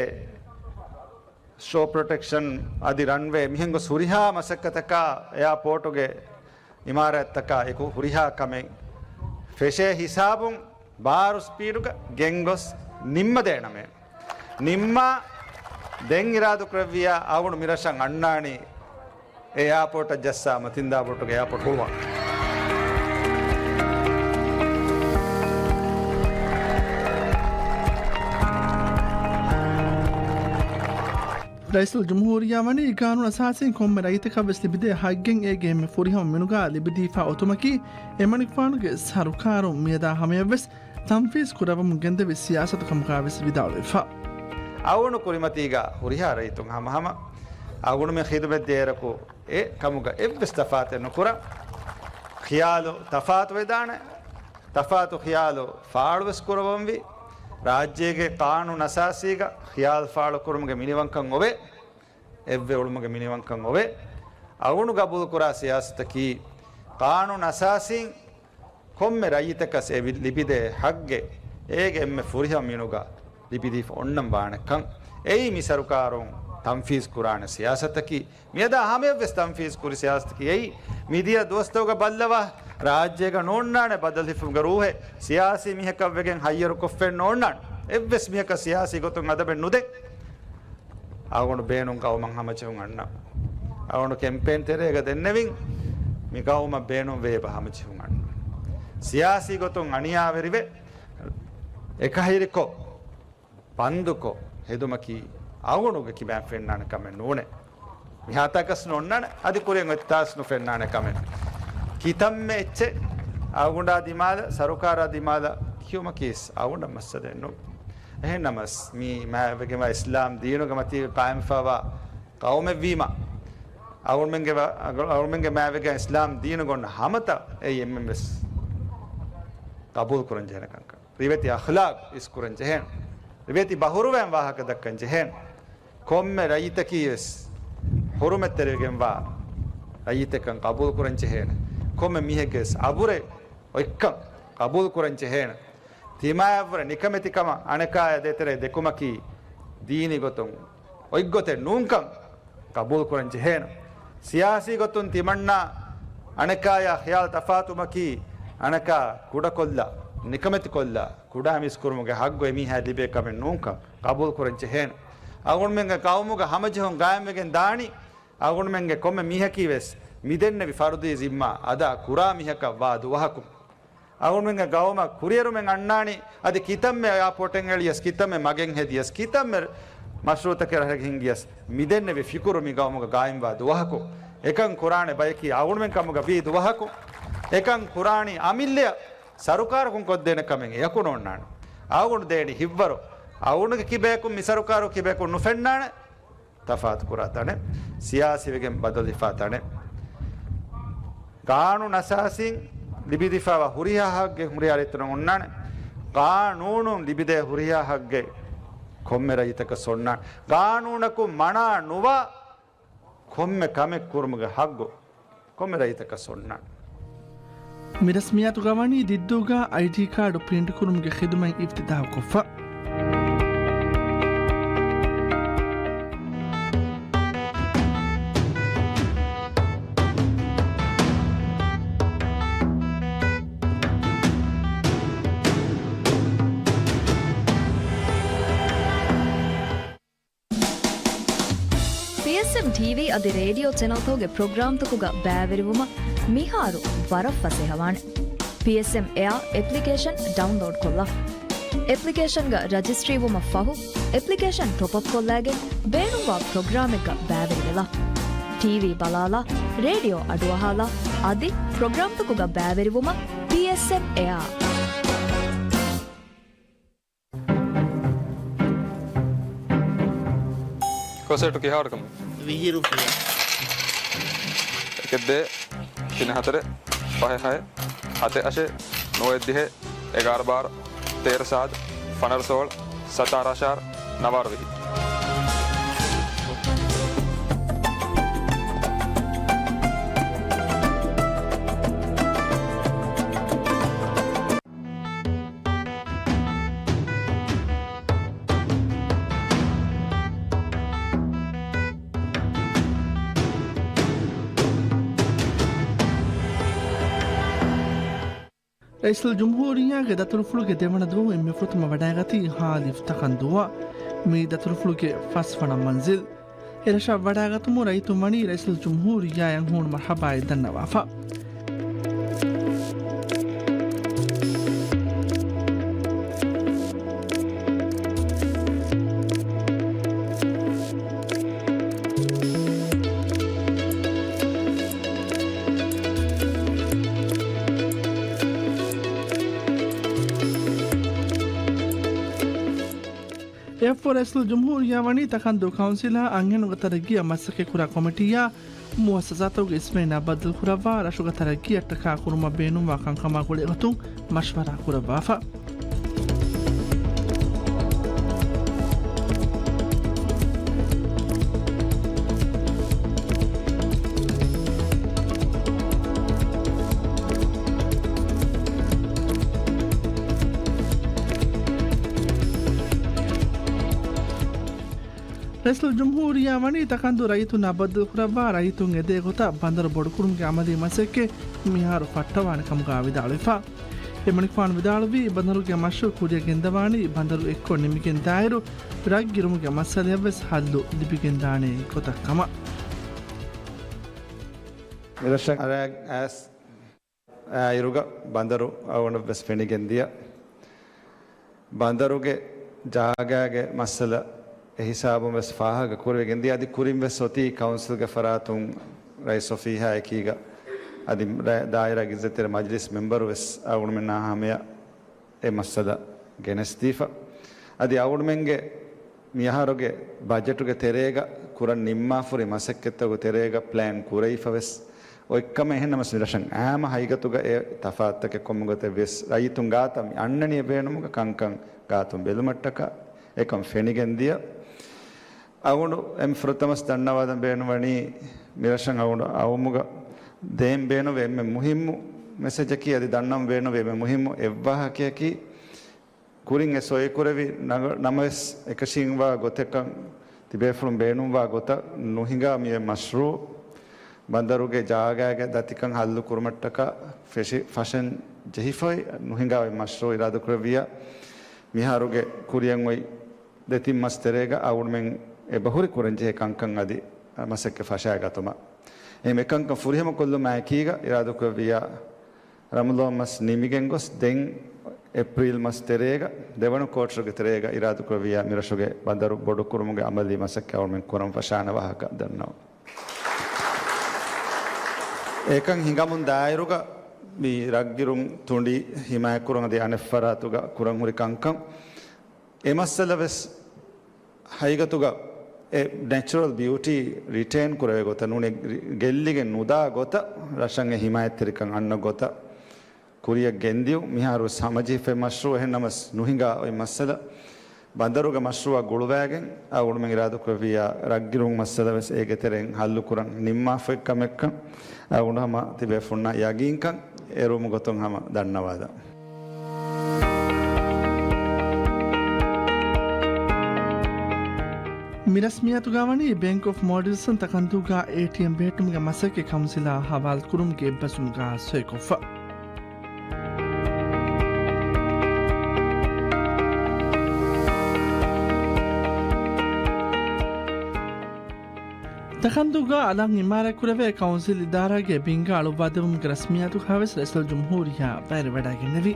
ޝޯ ޕްރޮޓެކްޝަން އަދި ރަންވޭ މިހެން ގޮސް ހުރިހާ މަސައްކަތަކާ އެއާޕޯޓުގެ އިމާރާތްތަކާ އެކު ހުރިހާ ކަމެއް ފެށޭ ހިސާބުން ބާރު ސްޕީޑުގަ ގެންގޮސް ނިންމަދޭނަމޭ. ނިންމާ ދެން އިރާދަކުރެއްވިއްޔާ އަޅުގަނޑު މިރަށަށް އަންނާނީ އެ އެއާޕޯޓަށް ޖައްސާ މަތިންދާބޮޓުގެ އެއާޕޯޓް ހުޅުވާ. ރައީސުލްޖުމްހޫރިއްޔާ ވަނީ ގާނޫނު އަސާސީން ކޮންމެ ރައްޔިތަކަށް ވެސް ލިބިދޭ ހައްގެއް އޭގެ އެންމެ ފުރިހަމަ މިނުގާ ލިބިދީފާ އޮތުމަކީ އެމަނިކުފާނުގެ ސަރުކާރުން މިއަދާ ހަމަޔަށް ވެސް ތަންފީޒް ކުރައްވަމުން ގެންދެވި ސިޔާސަތު ކަމުގާ ވެސް ވިދާޅުވެފަ. އަޅުގަނޑު ކުރިމަތީގަ ހުރިހާ ރައްޔިތުން ހަމަހަމަ އަޅުގަނޑުމެން ޚިދުމަތް ދޭއިރަކު އެ ކަމުގަ އެއްވެސް ތަފާތެއް ނުކުރަން. ޚިޔާލު ތަފާތު ވެދާނެ. ތަފާތު ޚިޔާލު ފާޅުވެސް ކުރަވަންވީ. ރާއްޖޭގެ ޤާނޫނު އަސާސީގަ ޚިޔާލު ފާޅުކުރުމުގެ މިނިވަންކަން އޮވޭ. އެއްވެ އުޅުމުގެ މިނިވަންކަން އޮވޭ. އަޅުގަނޑު ގަބޫލުކުރާ ސިޔާސަތަކީ، ޤާނޫނު އަސާސީން ކޮންމެ ރައްޔިތަކަސް އެ ވި-، ލިބިދޭ ހައްގެއް އޭގެ އެންމެ ފުރިހަމަ މިނުގަ ލިބިދީފަ އޮންނަން ވާނެކަން. އެއީ މި ސަރުކާރުން ތަންފީޒް ކުރާނެ ސިޔާސަތަކީ. މިއަދާ ހަމަޔަށްވެސް ތަންފީޒް ކުރި ސިޔާސަތަކީ އެއީ. މިދިޔަ ދުވަސްތަކުގަ ބައްލަވާ، ރާއްޖޭގަ ނޯންނާނެ ބަދަލު ހިފުމުގެ ރޫހެއް. ސިޔާސީ މީހަކަށްވެގެން ހައްޔަރުކޮށްފައެއް ނޯންނާނެ. އެއްވެސް މީހަކަށް ސިޔާސީ ގޮތުން އަދަބެއް ނުދޭ. އަޅުގަނޑު ބޭނުން ގައުމަށް ހަމަޖެހުން އަންނަ. އަޅުގަނޑު ކެމްޕޭން ތެރޭގަ ދެންނެވިން މި ގައުމަށް ބޭނުން ވޭބަ ހަމަޖެހުން އަންނަ. ސިޔާސީ ގޮތުން އަނިޔާވެރިވެ، އެކަހިރިކޮށް، ބަންދުކޮށް ހެދުމަކީ އަޅުގަނޑުގެ ކިބައިން ފެންނާނެ ކަމެއް ނޫނޭ. މިހާތާކަސް ނޯންނާނެ، އަދި ކުރިން އޮތްތާސް ނުފެންނާނެ ކަމެއް. ކިތަންމެ އެއްޗެއް އަޅުގަނޑާ ދިމާލަށް، ސަރުކާރާ ދިމާލަށް ކިޔުމަކީސް އަޅުގަނޑަށް މައްސަލައެއް ނޫން. އެހެންނަމަސް، މީ މާތްވެގެންވާ އިސްލާމް ދީނުގެ މަތީ ޤާއިމްފަވާ ޤައުމެއްވީމަ، އަޅުމެންގެ ވ-، އަޅުމެންގެ މާތްވެގެން އިސްލާމް ދީނުގަ އޮންނަ ހަމަތައް އެއީ އެންމެން ވެސް ޤަބޫލު ކުރަން ޖެހޭނެ ކަންކަން. ރިވެތި އަޚްލާޤް އިސްކުރަން ޖެހޭނެ. ރިވެތި ބަހުރުވައިން ވާހަކަ ދައްކަން ޖެހޭނެ. ކޮންމެ ރައްޔިތަކީ ވެސް ޙުރުމަތްތެރިވެގެންވާ ރައްޔިތެއްކަން ޤަބޫލު ކުރަން ޖެހޭނެ. ކޮންމެ މީހެއްގެ ވެސް އަބުރެއް އޮތްކަން ޤަބޫލު ކުރަން ޖެހޭނެ. ތިމާޔަށްވުރެ ނިކަމެތިކަމަށް އަނެކާޔާ ދޭތެރޭ ދެކުމަކީ ދީނީ ގޮތުން އޮތްގޮތެއް ނޫންކަން ޤަބޫލު ކުރަން ޖެހޭނެ. ސިޔާސީ ގޮތުން ތިމަންނާ އަނެކާޔާ ޚިޔާލު ތަފާތުވުމަކީ އަނެކާ ކުޑަކޮށްލާ، ނިކަމެތިކޮށްލާ، ކުޑަ މީސް ކުރުމުގެ ޙައްޤު އެމީހާ ލިބޭ ކަމެއް ނޫންކަން ޤަބޫލު ކުރަން ޖެހޭނެ. އަޅުގަނޑުމެންގެ ޤައުމުގަ ހަމަޖެހުން ޤާއިމްވެގެން ދާނީ، އަޅުގަނޑުމެންގެ ކޮންމެ މީހަކީ ވެސް މިދެންނެވި ފަރުޟީ ޒިންމާ އަދާ ކުރާ މީހަކަށް ވާ ދުވަހަކުން. އަޅުގަނޑުމެންގެ ޤައުމަށް ކުރިއެރުމެއް އަންނާނީ، އަދި ކިތަންމެ އެއާޕޯޓެއް އެޅިޔަސް، ކިތަންމެ މަގެއް ހެދިޔަސް، ކިތަންމެ މަޝްރޫޢުތަކެއް ރަށެއް ހިންގިޔަސް، މިދެންނެވި ފިކުރު މި ޤައުމުގަ ޤާއިމްވާ ދުވަހަކު. އެކަން ކުރާނެ ބަޔަކީ އަޅުގަނޑުމެން ކަމުގަ ވީ ދުވަހަކު. އެކަން ކުރާނީ އަމިއްލަޔަށް ސަރުކާރަކުން ކޮށްދޭނެ ކަމެއް އެޔަކު ނޯންނާނެ. އަޅުގަނޑު ދޭނީ ހިތްވަރު. އަޅުގަނޑުގެ ކިބަޔަކުން މި ސަރުކާރު ކިބަޔަކުން ނުފެންނާނެ. ތަފާތުކުރާ ތަނެއް، ސިޔާސީވެގެން ބަދަލުވެފާ ތަނެއް، ގާނޫނު އަސާސީން ލިބިދީފާވާ ހުރިހާ ހައްގެއް ހުރިހާ ރައްޔިތުންނަށް އޮންނާނެ. ގާނޫނުން ލިބިދޭ ހުރިހާ ހައްގެއް ކޮންމެ ރައްޔިތަކަސް އޮންނާނެ. ގާނޫނަކުން މަނާ ނުވާ ކޮންމެ ކަމެއް ކުރުމުގެ ހައްގު ކޮންމެ ރައްޔިތަކަސް އޮންނާނެ. މި ރަސްމިއްޔާތުގަ ވަނީ ދިއްދޫގަ އައިޑީ ކާޑު ޕްރިންޓް ކުރުމުގެ ޚިދުމަތް އިފްތިތާޙުކޮށްފަ. ޕީއެސްއެމް ޓީވީ އަދި ރޭޑިއޯ ޗެނަލްތަކުގެ ޕްރޮގްރާމްތަކުގަ ބައިވެރިވުމަށް މިހާރު ވަރަށް ފަސޭހަވާނެ. ޕީއެސްއެމް އެއާ އެޕްލިކޭޝަން ޑައުންލޯޑްކޮށްލަ. އެޕްލިކޭޝަންގަ ރަޖިސްޓްރީވުމަށް ފަހު، އެޕްލިކޭޝަން ޓޮޕްއަޕްކޮށްލައިގެން ބޭނުންވާ ޕްރޮގްރާމެއްގަ ބައިވެރިވެލަ. ޓީވީ ބަލާލަ، ރޭޑިއޯ އަޑުއަހާލަ، އަދި ޕްރޮގްރާމްތަކުގަ ބައިވެރިވުމަށް ޕީއެސްއެމް އެއާ. ކޮންސެޓު ކިހާވަރަކަމެއް؟ ވިހި ރުފިޔާ. އެކެއް ދޭއް، ތިނެއް ހަތަރެއް، ފަހެއް ހައެއް، ހަތެއް އަށެއް، ނުވައެއް ދިހައެއް، އެގާރަ ބާރަ، ތޭރަ ސާދަ، ފަނަރަ ސޯޅަ، ސަތާރަ އަށާރަ، ނަވާރަ ވިހި. ރައީސުލްޖުމްހޫރިއްޔާގެ ދަތުރުފުޅުގެ ދެވަނަ ދުވަހު އެންމެ ފުރަތަމަ ވަޑައިގަތީ ހާލިފް ތަކަންދޫއަށް. މިއީ ދަތުރުފުޅުގެ ފަސްވަނަ މަންޒިލް. އެރަށަށް ވަޑައިގަތުމުން ރައްޔިތުން ވަނީ ރައީސުލްޖުމްހޫރިއްޔާއަށް ހޫނު މަރްޙަބާއެއް ދަންނަވާފަ. އެއަށްފަހު ރައީސުލްޖުމްހޫރިއްޔާ ވަނީ ތަކަންދޫ ކައުންސިލާ އަންހެނުންގެ ތަރައްގީއަށް މަސައްކަތްކުރާ ކޮމިޓީއާ މުއައްސަސާތަކުގެ އިސްވެރިންނާ ބައްދަލުކުރައްވާ ރަށުގެ ތަރައްގީއަށްޓަކާ ކުރުމަށް ބޭނުންވާ ކަންކަމާ ގުޅޭގޮތުން މަޝްވަރާ ކުރައްވާފަ. ރައީސުލްޖުމްހޫރިއްޔާ ވަނީ ތަކަންދޫ ރައްޔިތުންނާ ބައްދަލުކުރައްވާ ރައްޔިތުން އެދޭ ގޮތަށް ބަނދަރު ބޮޑުކުރުމުގެ އަމަލީ މަސައްކަތް މިހާރު ފައްޓަވާނެ ކަމުގަ ވިދާޅުވެފަ. އެމަނިކުފާނު ވިދާޅުވީ، ބަނދަރުގެ މަޝްރޫޢު ކުރިއަށް ގެންދަވާނީ ބަނދަރު އެއްކޮށް ނިމިގެން ދާއިރު، ރަށް ގިރުމުގެ މައްސަލަޔަށްވެސް ހައްލު ލިބިގެންދާނެ ގޮތަށް ކަމަށް. މިރަށަށް އަރާ އައިސް އާއިރުގަ ބަނދަރު އަޅުގަނޑަށްވެސް ފެނިގެންދިޔަ. ބަނދަރުގެ ޖާގާގެ މައްސަލަ އެހިސާބުން ވެސް ފާހަގަ ކުރެވިގެން ދިޔަ. އަދި ކުރިން ވެސް އޮތީ ކައުންސިލްގެ ފަރާތުން ރައީސް އޮފީހާ އެކީގަ އަދި ރަ-، ދާއިރާ އިއްޒަތްތެރި މަޖިލިސް މެމްބަރު ވެސް އަޅުގަނޑުމެންނާ ހަމަޔަށް އެ މައްސަލަ ގެނެސްދީފަ. އަދި އަޅުގަނޑުމެންގެ މިއަހަރުގެ ބަޖެޓުގެ ތެރޭގަ ކުރަން ނިންމާފުރި މަސައްކަތްތަކުގެ ތެރޭގަ ޕްލޭން ކުރެވިފަވެސް އޮތްކަމެއް. އެހެންނަމަސް މިރަށަށް އާއްމު ހަގީގަތުގަ އެ ތަފާތުތަކެއް ކޮންމެ ގޮތެއް ވިޔަސް ރައްޔިތުން ގާތަށް މި އަންނަނީ އެ ބޭނުމުގަ ކަންކަން ގާތުން ބެލުމަށްޓަކާ އެކަން ފެނިގެން ދިޔަ. އަޅުގަނޑު އެންމެ ފުރަތަމަސް ދަންނަވާލަން ބޭނުންވަނީ މިރަށަށް އަޅުގަނޑު އައުމުގަ ދޭން ބޭނުންވި އެންމެ މުހިއްމު މެސެޖަކީ އަދި ދަންނަވަން ބޭނުންވި އެންމެ މުހިއްމު އެއްވާހަކަޔަކީ ކުރިން އެ ސޮއިކުރެވި ނަގ-، ނަމަވެސް އެކަށީގެންވާ ގޮތަކަށް ތިބޭފުޅުން ބޭނުންވާ ގޮތަށް ނުހިނގާ މިއޮތް މަޝްރޫއު ބަނދަރުގެ ޖާގާގެ ދަތިކަން ހައްލު ކުރުމަށްޓަކާ ފެށި-، ފަށަން ޖެހިފައި ނުހިނގާ އޮތް މަޝްރޫއު އިރާދަކުރެއްވިއްޔާ މިހާރުގެ ކުރިއަށް އޮތް ދެތިން މަސް ތެރޭގަ އަޅުގަނޑުމެން އެބަހުރި ކުރަންޖެހޭ ކަންކަން އަދި މަސައްކަތް ފަށައިގަތުމަށް. އެހެން އެކަންކަން ފުރިހަމަކޮށްލުމާއެކީގަ އިރާދަކުރެއްވިއްޔާ ރަމަޟާން މަސް ނިމިގެން ގޮސް ދެން އޭޕްރީލް މަސް ތެރޭގަ ދެވަނަ ކޯޓަރުގެ ތެރޭގަ އިރާދަކުރެއްވިއްޔާ މިރަށުގެ ބަނދަރު ބޮޑުކުރުމުގެ އަމަލީ މަސައްކަތް އަޅުގަނޑުމެން ކުރަން ފަށާނެ ވާހަކަ ދަންނަވަން. އެކަން ހިނގަމުން ދާއިރުގަ މި ރަށްގިރުން ތުނޑި ހިމާޔަތްކުރުން އަދި އަނެއް ފަރާތުގަ ކުރަން ހުރި ކަންކަން އެ މައްސަލަ ވެސް ހަގީގަތުގަ އެ ނެޗުރަލް ބިއުޓީ ރިޓޭން ކުރެވޭ ގޮތަށް ނޫނީ ގެއްލިގެން ނުދާ ގޮތަށް ރަށަށް އެ ހިމާޔަތްތެރިކަން އަންނަ ގޮތަށް ކުރިއަށް ގެންދިޔުން. މިހާރު ހަމަޖެހިފައި މަޝްރޫއު އެހެން ނަމަސް ނުހިނގާ އޮތް މައްސަލަ ބަނދަރުގެ މަޝްރޫއަށް ގުޅުވައިގެން އަޅުގަނޑުމެން އިރާދަކުރެއްވިއްޔާ ރަށްގިރުން މައްސަލަ ވެސް އޭގެ ތެރެއިން ހައްލުކުރަން ނިންމާފައި ކަމެއްކަން އަޅުގަނޑު ހަމަ ތިބޭފުންނަށް ޔަގީންކަން އެރުވުމުގެ ގޮތުން ހަމަ ދަންނަވާލަން. މި ރަސްމިއްޔާތުގަ ވަނީ ބޭންކް އޮފް މޯލްޑިވްސް ތަކަންދޫގަ އޭޓީއެމް ބެހެއްޓުމުގެ މަސައްކަތް ކައުންސިލާ ހަވާލުކުރުމުގެ އެއްބަސްވުމުގަ ސޮއިކޮށްފަ. ތަކަންދޫގަ އަލަށް އިމާރާތްކުރެވޭ ކައުންސިލް އިދާރާގެ ބިންގާ އަޅުއްވާދެއްވުމުގެ ރަސްމިއްޔާތުގަ ވެސް ރައީސުލްޖުމްހޫރިއްޔާ ބައިވެވަޑައިގެންނެވި.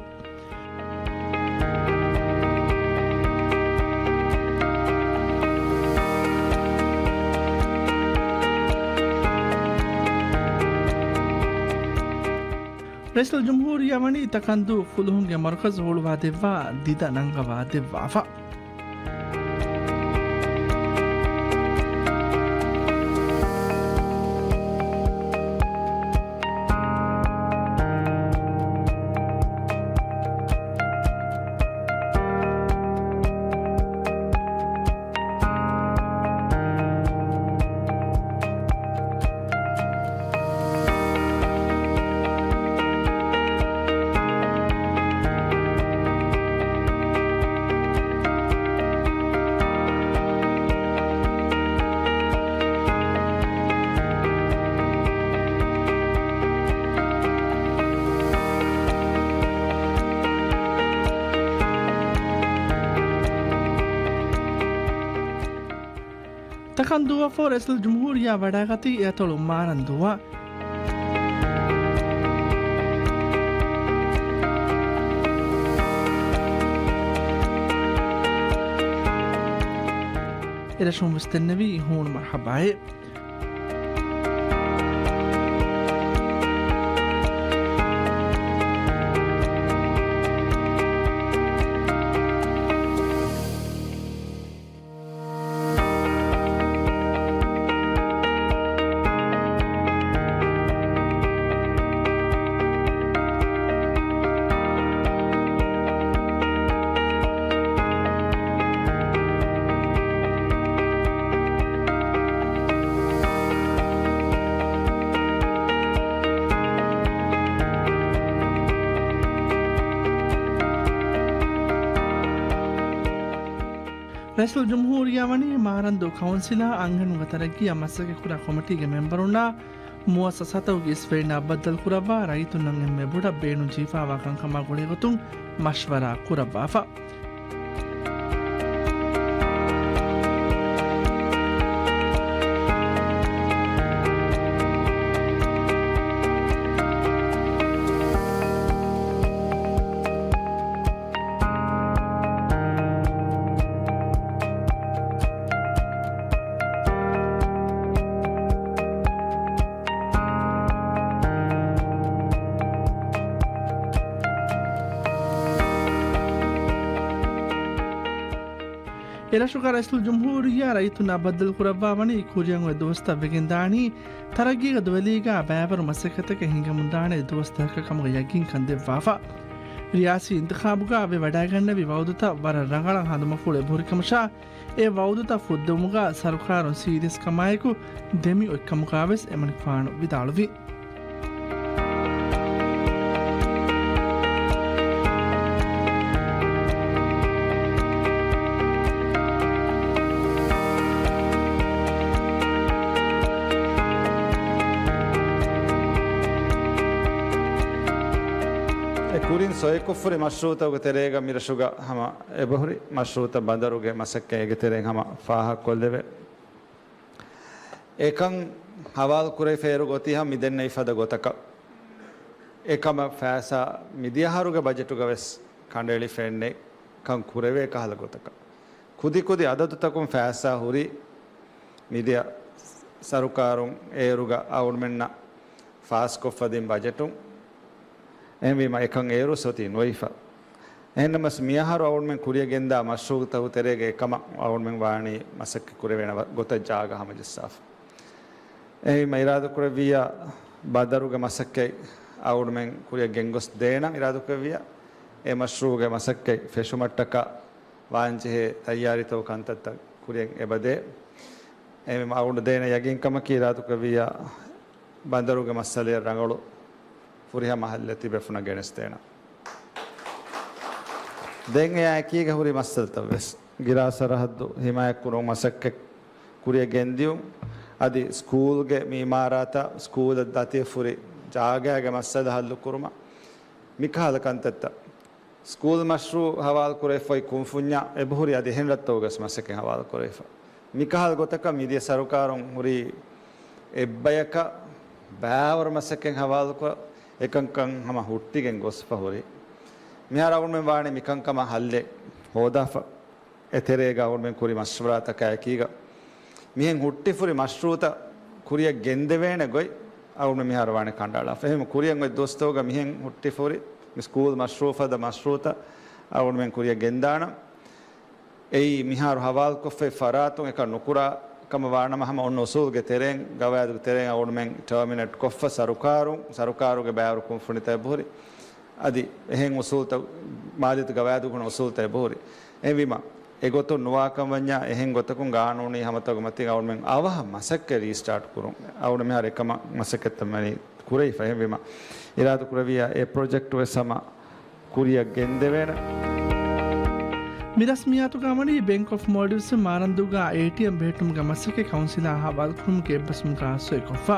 ރައީސުލްޖުމްހޫރިއްޔާ ވަނީ ތަކަންދޫ ފުލުހުންގެ މަރުކަޒު ހުޅުވާދެއްވާ ދިދަ ނަންގަވާ ދެއްވާފަ. ތަކަންދޫއަށްފަހު ރައީސުލްޖުމްހޫރިއްޔާ ވަޑައިގަތީ އެއަތޮޅު މާރަންދޫއަށް. އެރަށުން ވެސް ދެންނެވީ ހޫނު މަރުޙަބާއެއް. ރައީސުލްޖުމްހޫރިއްޔާ ވަނީ މާރަންދޫ ކައުންސިލާ އަންހެނުންގެ ތަރައްގީއަށް މަސައްކަތްކުރާ ކޮމިޓީގެ މެމްބަރުންނާ މުއައްސަސާތަކުގެ އިސްވެރިންނާ ބައްދަލުކުރައްވާ ރައްޔިތުންނަށް އެންމެ ބޮޑަށް ބޭނުންޖެހިފައިވާ ކަންކަމާ ގުޅޭގޮތުން މަޝްވަރާ ކުރައްވާފަ. އެރަށުގަ ރައީސުލްޖުމްހޫރިއްޔާ ރައްޔިތުންނާ ބައްދަލުކުރައްވާވަނީ ކުރިއަށް އޮތް ދުވަސްތައް ވެގެންދާނީ ތަރައްގީގަ ދުވެލީގަ ބައިވަރު މަސައްކަތަކެއް ހިނގަމުންދާނެ ދުވަސްތަކަކަށް ކަމުގެ ޔަގީންކަން ދެއްވާފަ. ރިޔާސީ އިންތިޚާބުގަ ވެވަޑައިގަންނެވި ވައުދުތައް ވަރަށް ރަނގަޅަށް ހަނދުމަފުޅު އެބަހުރިކަމަށާ، އެ ވައުދުތައް ފުއްދެވުމުގަ ސަރުކާރުން ސީރިއަސްކަމާއެކު ދެމި އޮތްކަމުގަވެސް އެމަނިކުފާނު ވިދާޅުވި. އެ ކުރިން ސޮއިކޮށްފުރި މަޝްރޫޢުތަކުގެ ތެރޭގަ މިރަށުގަ ހަމަ އެބަހުރި މަޝްރޫޢުތައް ބަނދަރުގެ މަސައްކަތް އޭގެ ތެރެއިން ހަމަ ފާހަގަކޮށްލެވޭ. އެކަން ހަވާލު ކުރެވިފައި އޭރުގަ އޮތީ ހަމަ މިދެންނެވި ފަދަ ގޮތަކަށް. އެކަމަށް ފައިސާ މިދިޔަ އަހަރުގެ ބަޖެޓުގަވެސް ކަނޑައެޅިފައެއްނެތް ކަން ކުރެވޭ ކަހަލަ ގޮތަކަށް. ކުދި ކުދި އަދަދުތަކުން ފައިސާ ހުރީ މިދިޔަ ސަރުކާރުން އޭރުގަ އަޅުގަނޑުމެންނަށް ފާސްކޮށްފަ ދިން ބަޖެޓުން. އެހެންވީމަ އެކަން އޭރުވެސް އޮތީ ނުވެފަ. އެހެންނަމަވެސް މިއަހަރު އަޅުގަނޑުމެން ކުރިއަށް ގެންދާ މަޝްރޫޢުތަކުގެ ތެރޭގަ އެކަމަށް އަޅުގަނޑުމެން ވާނީ މަސައްކަތް ކުރެވޭނެ ގޮތަށް ޖާގަ ހަމަޖައްސާފަ. އެހެންވީމަ އިރާދަކުރެއްވިއްޔާ ބަނދަރުގެ މަސައްކަތް އަޅުގަނޑުމެން ކުރިއަށް ގެންގޮސް ދޭނަން އިރާދަކުރެއްވިއްޔާ، އެ މަޝްރޫޢުގެ މަސައްކަތް ފެށުމަށްޓަކާ ވާންޖެހޭ ތައްޔާރީތަކުގެ ކަންތައްތައް ކުރިއަށް އެބަދޭ. އެހެންވީމަ އަޅުގަނޑު ދޭނެ ޔަގީންކަމަކީ އިރާދަކުރެއްވިއްޔާ ބަނދަރުގެ މައްސަލައަށް ރަނގަޅު ފުރިހަމަ ހައްލެއް ތިބޭފުޅުންނަށް ގެނެސްދޭނަން. ދެން އެއާ އެކީގަ ހުރި މައްސަލަތައް ވެސް، ގިރާ ސަރަހައްދު ހިމާޔަތްކުރުމުގެ މަސައްކަތް ކުރިއަށް ގެންދިޔުން، އަދި ސްކޫލްގެ މި އިމާރާތަށް ސްކޫލަށް ދަތިވެފަ ހުރި ޖާގައިގެ މައްސަލަ ހައްލުކުރުމަށް މިކަހަލަ ކަންތައްތައް. ސްކޫލް މަޝްރޫޢު ހަވާލުކުރެވިފައި ކުންފުންޏާ އެބަހުރި އަދި އެހެން ރަށްތަކުގަވެސް މަސައްކަތް ހަވާލުކުރެވިފަ. މިކަހަލަ ގޮތަކަށް މިދިޔަ ސަރުކާރުން ހުރީ އެއްބަޔަކަށް ބައިވަރު މަސައްކަތް ހަވާލުކޮށް، އެކަންކަން ހަމަ ހުއްޓިގެން ގޮސްފަ ހުރީ. މިހާރު އަޅުގަނޑުމެން ވާނީ މިކަންކަމަށް ހައްލެއް ހޯދާފަ. އެތެރޭގަ އަޅުގަނޑުމެން ކުރި މަޝްވަރާތަކާ އެކީގަ މިހެން ހުއްޓިފަ ހުރި މަޝްރޫޢުތައް ކުރިއަށް ގެންދެވޭނެ ގޮތް އަޅުގަނޑުމެން މިހާރު ވާނެ ކަނޑައަޅާފަ. އެހެން ކުރިއަށް އޮތް ދުވަސްތަކުގަ މިހެން ހުއްޓިފަ ހުރި މި ސްކޫލް މަޝްރޫޢު ފަދަ މަޝްރޫޢުތައް އަޅުގަނޑުމެން ކުރިއަށް ގެންދާނަން. އެއީ މިހާރު ހަވާލުކޮށްފައި ފަރާތުން އެކަން ނުކުރާ ކަމަށް ވާނަމަ، ހަމަ އޮންނަ އުސޫލުގެ ތެރެއިން، ގަވާއިދުގެ ތެރެއިން އަޅުގަނޑުމެން ޓާމިނޭޓް ކޮށްފަ ސަރުކާރުން، ސަރުކާރުގެ ބައިވަރު ކުންފުނިތައް އެބަހުރި. އަދި އެހެން އުސޫލުތައް، މާލީ ގަވާއިދުގެ ހުންނަ އުސޫލުތައް އެބަހުރި. އެހެންވީމަ، އެގޮތުން ނުވާކަމަށްވަންޏާ އެހެން ގޮތަކުން ގާނޫނީ ހަމަތަކުގެ މަތިން އަޅުގަނޑުމެން އަވަހަށް މަސައްކަތް ރީސްޓާޓް ކުރުން. އަޅުގަނޑު މިހާރު އެކަމަށް މަސައްކަތްތައް މަނީ ކުރެވިފަ. އެހެންވީމަ، އިރާދަކުރެއްވިއްޔާ އެ ޕްރޮޖެކްޓް ވެސް ހަމަ ކުރިއަށް ގެންދެވޭނެ. މި ރަސްމިއްޔާތުގަ ވަނީ ބޭންކް އޮފް މޯލްޑިވްސް މާރަންދޫގަ އޭޓީއެމް ބެހެއްޓުމުގެ މަސައްކަތް ކައުންސިލާ ހަވާލުކުރުމުގެ އެއްބަސްވުމުގަ ސޮއިކޮށްފަ.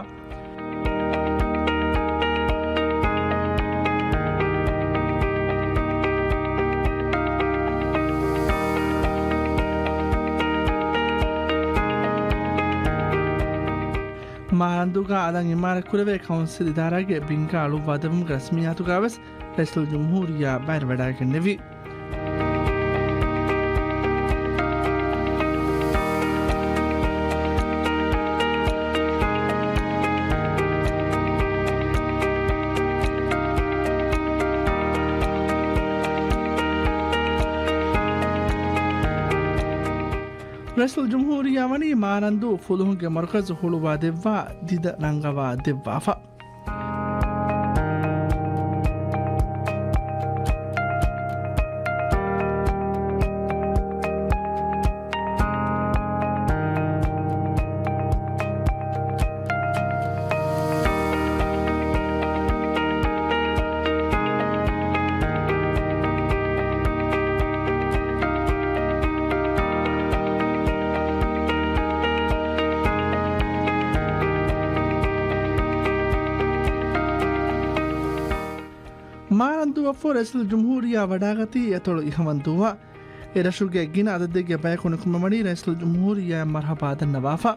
މާރަންދޫގަ އަލަށް އިމާރަތްކުރެވޭ ކައުންސިލް އިދާރާގެ ބިންގާ އަޅުއްވާދެއްވުމުގެ ރަސްމިއްޔާތުގަވެސް ރައީސުލްޖުމްހޫރިއްޔާ ބައިވެރިވަޑައިގެންނެވި. ރައީސުލްޖުމްހޫރިއްޔާ ވަނީ މާރަންދޫ ފުލުހުންގެ މަރުކަޒު ހުޅުވާ ދެއްވާ ދިދަ ރަނގަވާ ދެއްވާފަ. މާރަންދޫއަށްފަހު ރައީސުލްޖުމްހޫރިއްޔާ ވަޑާގަތީ އެތޮޅު އިހަވަންދޫއަށް. އެރަށުގެ ގިނަ އަދަދެއްގެ ބަޔަކު ނިކުމެވަނީ ރައީސުލްޖުމްހޫރިއްޔާއަށް މަރުޙަބާ ދަންނަވާފަ.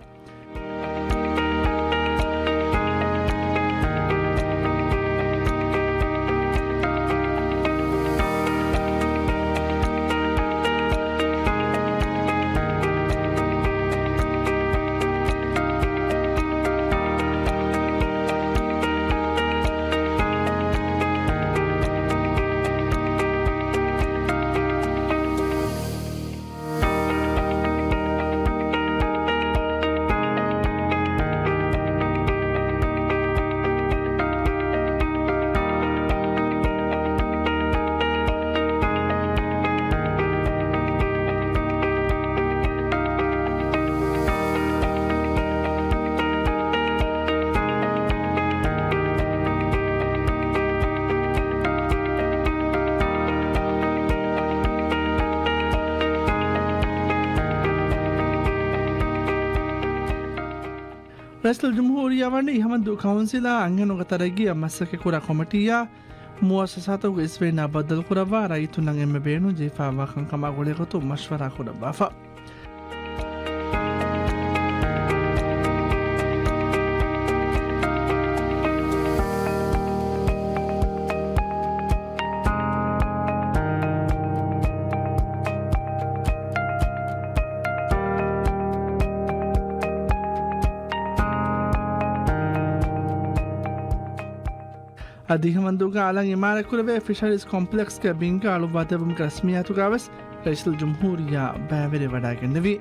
ރައީސުލްޖުމްހޫރިއްޔާ ވަނީ ހަމަންދޫ ކައުންސިލާ އަންހެނުންގެ ތަރައްގީއަށް މަސައްކަތްކުރާ ކޮމިޓީއާ މުއައްސަސާތަކުގެ އިސްވެރިންނާ ބައްދަލުކުރައްވާ ރައްޔިތުންނަށް އެންމެ ބޭނުން ޖެހިފައިވާ ކަންކަމާ ގުޅޭގޮތުން މަޝްވަރާ ކުރައްވާފަ. އަދި ހަމަންދޫގަ އަލަށް އިމާރާތްކުރެވޭ ފިޝަރީޒް ކޮމްޕްލެކްސްގެ ބިންގާ އަޅުއްވާ ދެއްވުމުގެ ރަސްމިއްޔާތުގަ ވެސް ރައީސުލްޖުމްހޫރިއްޔާ ބައިވެރިވެވަޑައިގެންނެވި.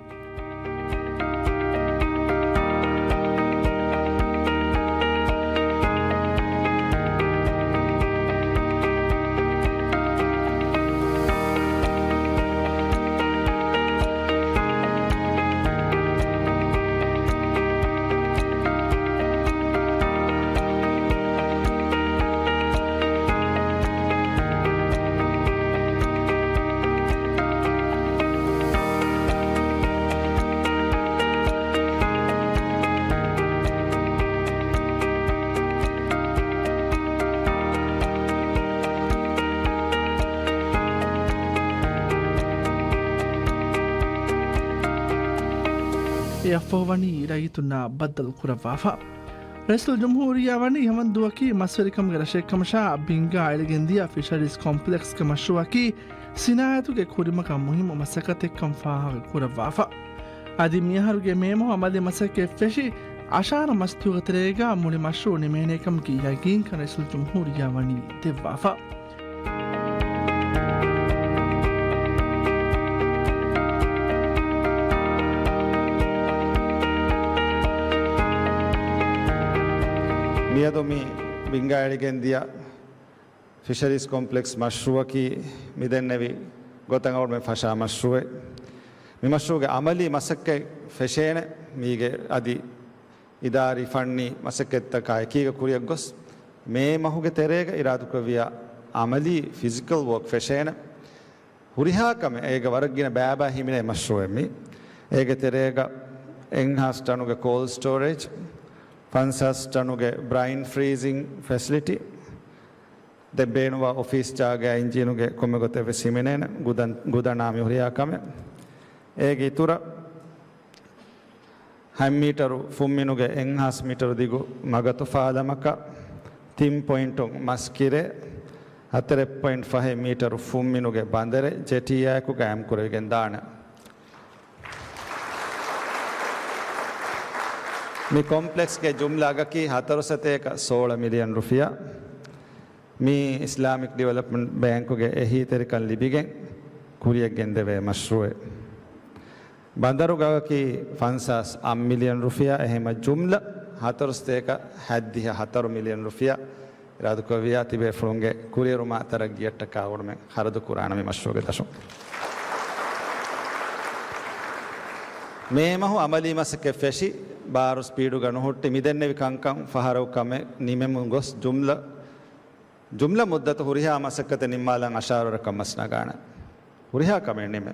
އެއަށްފަހު ވަނީ ރައްޔިތުންނާ ބައްދަލު ކުރައްވާފަ. ރައީސުލްޖުމްހޫރިއްޔާ ވަނީ ހަމަންދޫއަކީ މަސްވެރިކަމުގެ ރަށެއްކަމަށާ، ބިންގާ އެޅިގެންދިޔަ ފިޝަރީޒް ކޮމްޕްލެކްސްގެ މަޝްރޫއަކީ ސިނާއަތުގެ ކުރިމަގަށް މުހިއްމު މަސައްކަތެއްކަން ފާހަގަ ކުރައްވާފަ. އަދި މިއަހަރުގެ މޭ މަހު އަމަލީ މަސައްކަތް ފެށި، އަށާރަ މަސްތުގެ ތެރޭގަ މުޅި މަޝްރޫއު ނިމޭނޭކަމަކީ ޔަގީންކަން ރައީސުލްޖުމްހޫރިއްޔާ ވަނީ ދެއްވާފަ. މިއަދު މި ބިންގާ އެޅިގެންދިޔަ ފިޝަރީޒް ކޮމްޕްލެކްސް މަޝްރޫއަކީ މިދެންނެވި ގޮތަށް އަޅުގަނޑުމެން ފަށާ މަޝްރޫއެއް. މި މަޝްރޫގެ އަމަލީ މަސައްކަތް ފެށޭނެ މީގެ އަދި އިދާރީ ފަންނީ މަސައްކަތްތަކާ އެކީގަ ކުރިއަށް ގޮސް، މޭ މަހުގެ ތެރޭގަ އިރާދަކުރެއްވިޔާ އަމަލީ ފިޒިކަލް ވޯކް ފެށޭނެ. ހުރިހާ ކަމެއް އޭގަ ވަރަށް ގިނަ ބައިބައި ހިމެނޭ މަޝްރޫއެއް މީ. އޭގެ ތެރޭގަ އެއްހާސް ޓަނުގެ ކޯލްޑް ސްޓޯރޭޖް، ފަންސާސް ޓަނުގެ ބްރައިން ފްރީޒިން ފެސިލިޓީ، ދެން ބޭނުންވާ އޮފީސް ޖާގައާ އިންޖީނުގެ ކޮންމެ ގޮތެއް ވެސް ހިމެނޭނެ، ގުދަން، ގުދަނާ މި ހުރިހާ ކަމެއް. އޭގެ އިތުރަށް ހަތް މީޓަރު ފުންމިނުގެ އެއްހާސް މީޓަރު ދިގު މަގަތު ފާލަމަކަށް، ތިން ޕޮއިންޓުން މަސްކިރޭ، ހަތަރެއް ޕޮއިންޓް ފަހެއް މީޓަރު ފުންމިނުގެ ބަނދަރެއް ޖެޓީއާއެކު ގާއިމް ކުރެވިގެން ދާނެ. މި ކޮމްޕްލެކްސްގެ ޖުމްލަ އަގަކީ ހަތަރު ސަތޭކަ ސޯޅަ މިލިއަން ރުފިޔާ. މީ އިސްލާމިކް ޑިވެލޮޕްމަންޓް ބޭންކުގެ އެހީތެރިކަން ލިބިގެން ކުރިޔަށް ގެންދެވޭ މަޝްރޫއެއް. ބަނދަރުގަ އަގަކީ ފަންސާސް އަށް މިލިއަން ރުފިޔާ، އެހެންމަ ޖުމްލަ ހަތަރު ސަތޭކަ ހަތްދިހަ ހަތަރު މިލިއަން ރުފިޔާ އިރާދަކުރެއްވިޔާ ތިބޭފުޅުންގެ ކުރިއެރުމާ ތަރައްގީއަށްޓަކާ އަޅުގަނޑުމެން ޚަރަދު ކުރާނަމޭ މަޝްރޫއުގެ ދަށުން. މޭ މަހު އަމަލީ މަސައްކަތް ފެށި، ބާރު ސްޕީޑުގަ ނުހުއްޓި މިދެންނެވި ކަންކަން ފަހަރަކު ކަމެއް ނިމެމުން ގޮސް ޖުމްލަ، ޖުމްލަ މުއްދަތު ހުރިހާ މަސައްކަތެއް ނިންމާލަން އަށާރަ ވަރަކަށް މަސް ނަގާނެ. ހުރިހާ ކަމެއް ނިމެ.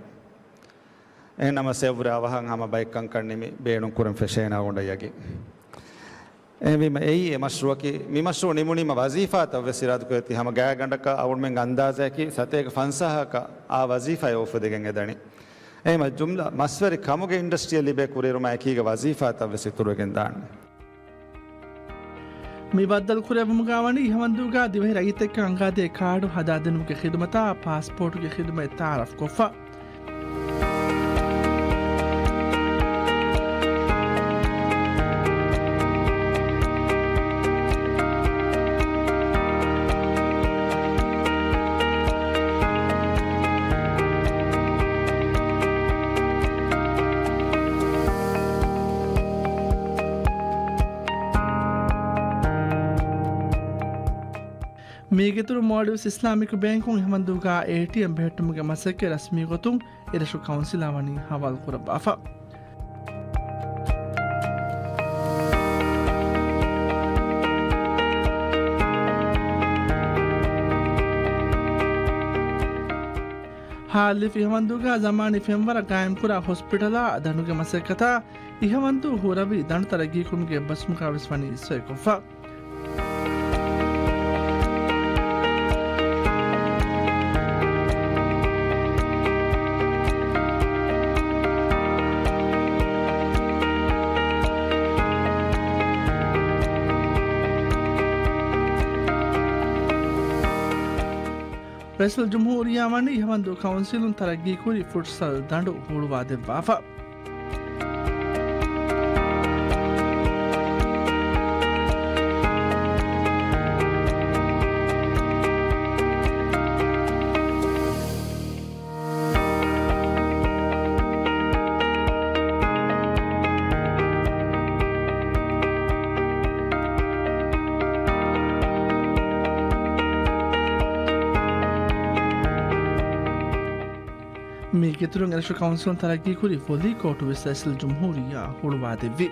އެހެންނަމަ ސެވްރާ ވަހަން ހަމަ ބައެއް ކަންކަން ނިމި ބޭނުން ކުރަން ފެށޭނެ އަޅުގަނޑަށް ޔަގީން. އެހެންވީމަ އެއީ އެ މަޝްރޫއަކީ، މި މަޝްރޫއު ނިމުނީމަ ވަޒީފާތައް ވެސް އިރާދަކުރެއްވި ހަމަ ގާތްގަނޑަކަށް އަޅުގަނޑުމެން އަންދާޒައަކީ ސަތޭކަ ފަންސާހަކަށް އާ ވަޒީފާއެއް އުފެދިގެން އެދަނީ. އެހެންމަ ޖުމްލަ މަސްވެރި ކަމުގެ އިންޑަސްޓްރީއަށް ލިބޭ ކުރިއެރުމާ އެކީގަ ވަޒީފާތައް ވެސް އިތުރުވެގެން ދާނެ. މި ބައްދަލު ކުރެއްވުމުގަ ވަނީ ހަމަންދޫގަ ދިވެހި ރައްޔިތެއްކަން އަނގާދޭ ކާޑު ހަދާދިނުމުގެ ޚިދުމަތާ ޕާސްޕޯޓުގެ ޚިދުމަތް ތައާރަފް ކޮށްފަ. މީގެއިތުރު މޯލްޑިވްސް އިސްލާމިކް ބޭންކުން ހަމަންދޫގަ އޭޓީއެމް ބެހެއްޓުމުގެ މަސައްކަތް ރަސްމީ ގޮތުން އެރަށު ކައުންސިލާ ވަނީ ހަވާލު ކުރައްވާފަ. ހާލިފް އިހަވަންދޫގަ ޒަމާނީ ފެންވަރަށް ގާއިމްކުރާ ހޮސްޕިޓަލާ ދަނޑުގެ މަސައްކަތާ އިހަވަންދޫ ހުރަވި ދަނޑު ތަރައްގީކުރުމުގެ އެއްބަސްވުމަކާވެސް ވަނީ އިސްވެ ކޮށްފަ. ރައީސުލްޖުމްހޫރިއްޔާ ވަނީ އިހަވަންދޫ ކައުންސިލުން ތަރައްގީކުރި ފުޓްސަލް ދަނޑު ހުޅުވާދެއްވާފަ. މީގެ އިތުރުން އެރަށު ކައުންސިލުން ތަރައްގީކުރި ވޮލީ ކޯޓު ވެސް ރައީސުލްޖުމްހޫރިއްޔާ ހުޅުވާދެއްވި.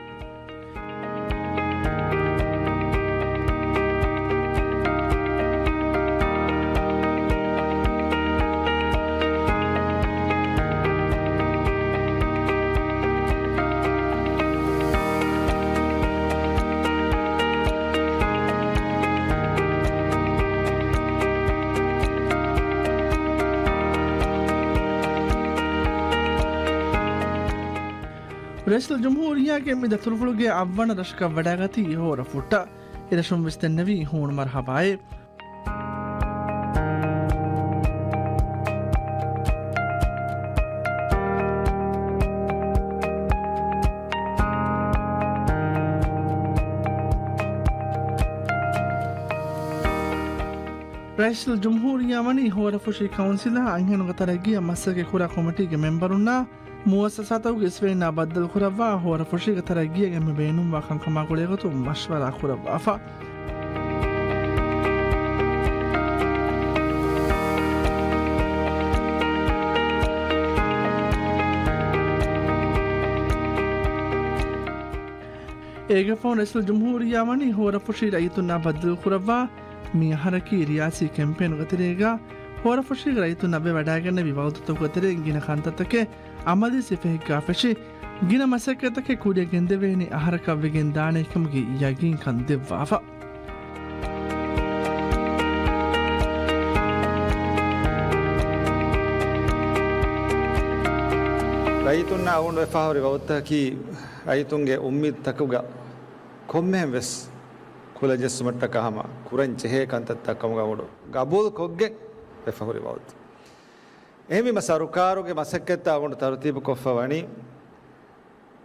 ރައީސުލްޖުމްހޫރިއްޔާގެ މި ދަތުރުފުޅުގެ އަށްވަނަ ރަށަކަށް ވަޑައިގަތީ ހޯރަފުށްޓަށް. އެރަށުން ވެސް ދެންނެވީ ހޫނު މަރުހަބާއެއް. ރައީސުލްޖުމްހޫރިއްޔާ ވަނީ ހޯރަފުށީ ކައުންސިލާ އަންހެނުންގެ ތަރައްގީއަށް މަސައްކަތް ކުރާ ކޮމިޓީގެ މެމްބަރުންނާ މުއައްސަސާތަކުގެ އިސްވެރިންނާ ބައްދަލުކުރައްވާ ހޯރަފުށީގެ ތަރައްގީއަށް އެންމެ ބޭނުންވާ ކަންކަމާ ގުޅޭގޮތުން މަޝްވަރާ ކުރައްވާފަ. އޭގެ ފަހުން ރައީސުލްޖުމްހޫރިއްޔާ ވަނީ ހޯރަފުށީ ރައްޔިތުންނާ ބައްދަލުކުރައްވާ މި އަހަރަކީ ރިޔާސީ ކެމްޕޭނުގެ ތެރޭގަ ހޯރަފުށީގެ ރައްޔިތުންނަށް ވެވަޑައިގެންނެވި ވައުދުތަކުގެ ތެރެއިން ގިނަ ކަންތައްތަކެއް އަމަލީ ސިފައެއްގާ ފެށި، ގިނަ މަސައްކަތްތަކެއް ކުރިއަށް ގެންދެވޭނެ އަހަރަކަށް ވެގެން ދާނެ ކަމުގެ ޔަގީންކަން ދެއްވާފަ. ރައްޔިތުންނާ އަޅުގަނޑު ވެފަހުރި ވައުދުތަކަކީ ރައްޔިތުންގެ އުއްމީދުތަކުގަ ކޮންމެހެން ވެސް ކުލަ ޖެއްސުމަށްޓަކާ ހަމަ ކުރަން ޖެހޭ ކަންތައްތައް ކަމުގަ އަޅުގަނޑު ގަބޫލު ކޮށްގެން ވެފަހުރި ވައުދު. އެހެންވީމަ ސަރުކާރުގެ މަސައްކަތްތައް އަޅުގަނޑު ތަރުތީބު ކޮށްފަ ވަނީ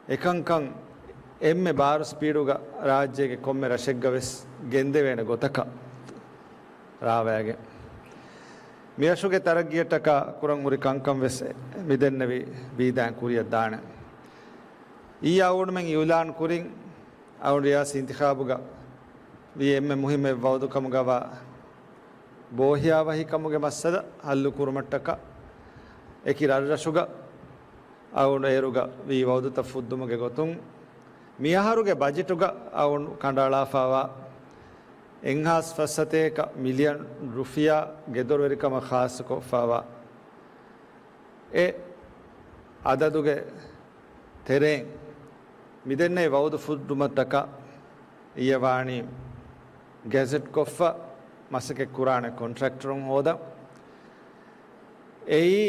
އެކަންކަން އެންމެ ބާރު ސްޕީޑުގަ ރާއްޖޭގެ ކޮންމެ ރަށެއްގަ ވެސް ގެންދެވޭނެ ގޮތަކަށް ރާވައިގެން. މިރަށުގެ ތަރައްގީއަށްޓަކާ ކުރަން ހުރި ކަންކަން ވެސް މިދެންނެވި ވީދާއިން ކުރިއަށް ދާނެ. އިއްޔާ އަޅުގަނޑުމެން އިއުލާން ކުރިން އަޅުގަނޑު ރިޔާސީ އިންތިޚާބުގަ ވީ އެންމެ މުހިއްމު އެއް ވައުދު ކަމުގަވާ ބޯހިޔާވަހިކަމުގެ މައްސަލަ ހައްލު ކުރުމަށްޓަކާ އެކި ރަށްރަށުގަ އަޅުގަނޑު އޭރުގަ ވީ ވައުދުތައް ފުއްދުމުގެ ގޮތުން މިއަހަރުގެ ބަޖެޓުގަ އަޅުގަނޑު ކަނޑައަޅާފައިވާ އެއްހާސް ފަސްސަތޭކަ މިލިއަން ރުފިޔާ ގެދޮރުވެރިކަމަށް ޚާއްޞަކޮށްފައިވާ އެ އަދަދުގެ ތެރެއިން މިދެންނެވި ވައުދު ފުއްދުމަށްޓަކާ އިއްޔެ ވާނީ ގެޒެޓްކޮށްފަ މަސައްކަތް ކުރާނެ ކޮންޓްރެކްޓަރުން ހޯދަން. އެއީ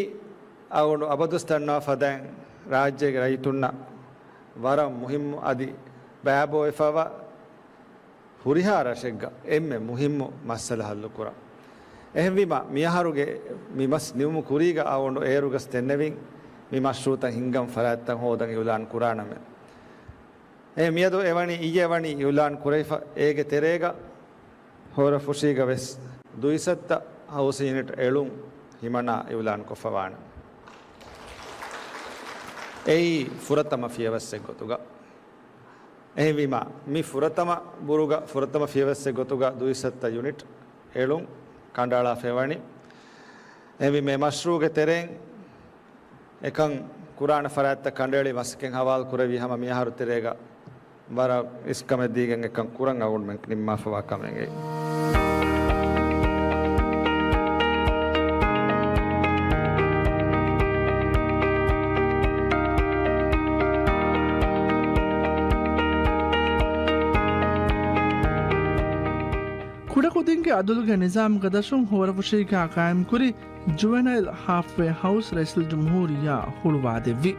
އަޅުގަނޑު އަބަދުވެސް ދަންނަވާ ފަދައިން ރާއްޖޭގެ ރައްޔިތުންނަށް ވަރަށް މުހިއްމު އަދި ބައިބޯވެފައިވާ ހުރިހާ ރަށެއްގަ އެންމެ މުހިއްމު މައްސަލަ ހައްލުކުރަން. އެހެންވީމަ، މިއަހަރުގެ މި މަސް ނިމުމު ކުރީގަ އަޅުގަނޑު އޭރުގަސް ދެންނެވިން މި މަޝްރޫއުތައް ހިންގަން ފަރާތްތައް ހޯދަން އިއުލާން ކުރާނަމޭ. އެ މިއަދު އެވަނީ އިއްޔެ ވަނީ އިއުލާން ކުރެވިފަ އޭގެ ތެރޭގަ ހޯރަފުށީގަ ވެސް ދުއިސައްތަ ހައުސިން ޔުނިޓް އެޅުން ހިމަނާ އިއުލާން ކޮށްފަވާނެ. އެއީ ފުރަތަމަ ފިޔަވައްސެއް ގޮތުގަ. އެހެންވީމާ، މި ފުރަތަމަ ބުރުގަ ފުރަތަމަ ފިޔަވައްސެއް ގޮތުގަ ދުއިސައްތަ ޔުނިޓް އެޅުން ކަނޑައަޅާފައިވަނީ. އެހެންވީމަ، މަޝްރޫގެ ތެރެއިން އެކަން ކުރާނެ ފަރާތްތައް ކަނޑައެޅި މަސައްކަތް ހަވާލު ކުރެވި ހަމަ މިއަހަރު ތެރޭގަ ވަރަށް އިސްކަމެއް ދީގެން އެކަން ކުރަން އަޅުގަނޑުމެން ނިންމާފަވާ ކަމެއް އެއީ. އަދުލުގެ ނިޒާމުގެ ދަށުން ހޯރަފުށީގާ ޤާއިމްކުރި ޖުވެނައިލް ހާފްވޭ ހައުސް ރައީސުލްޖުމްހޫރިއްޔާ ހުޅުވާދެއްވި.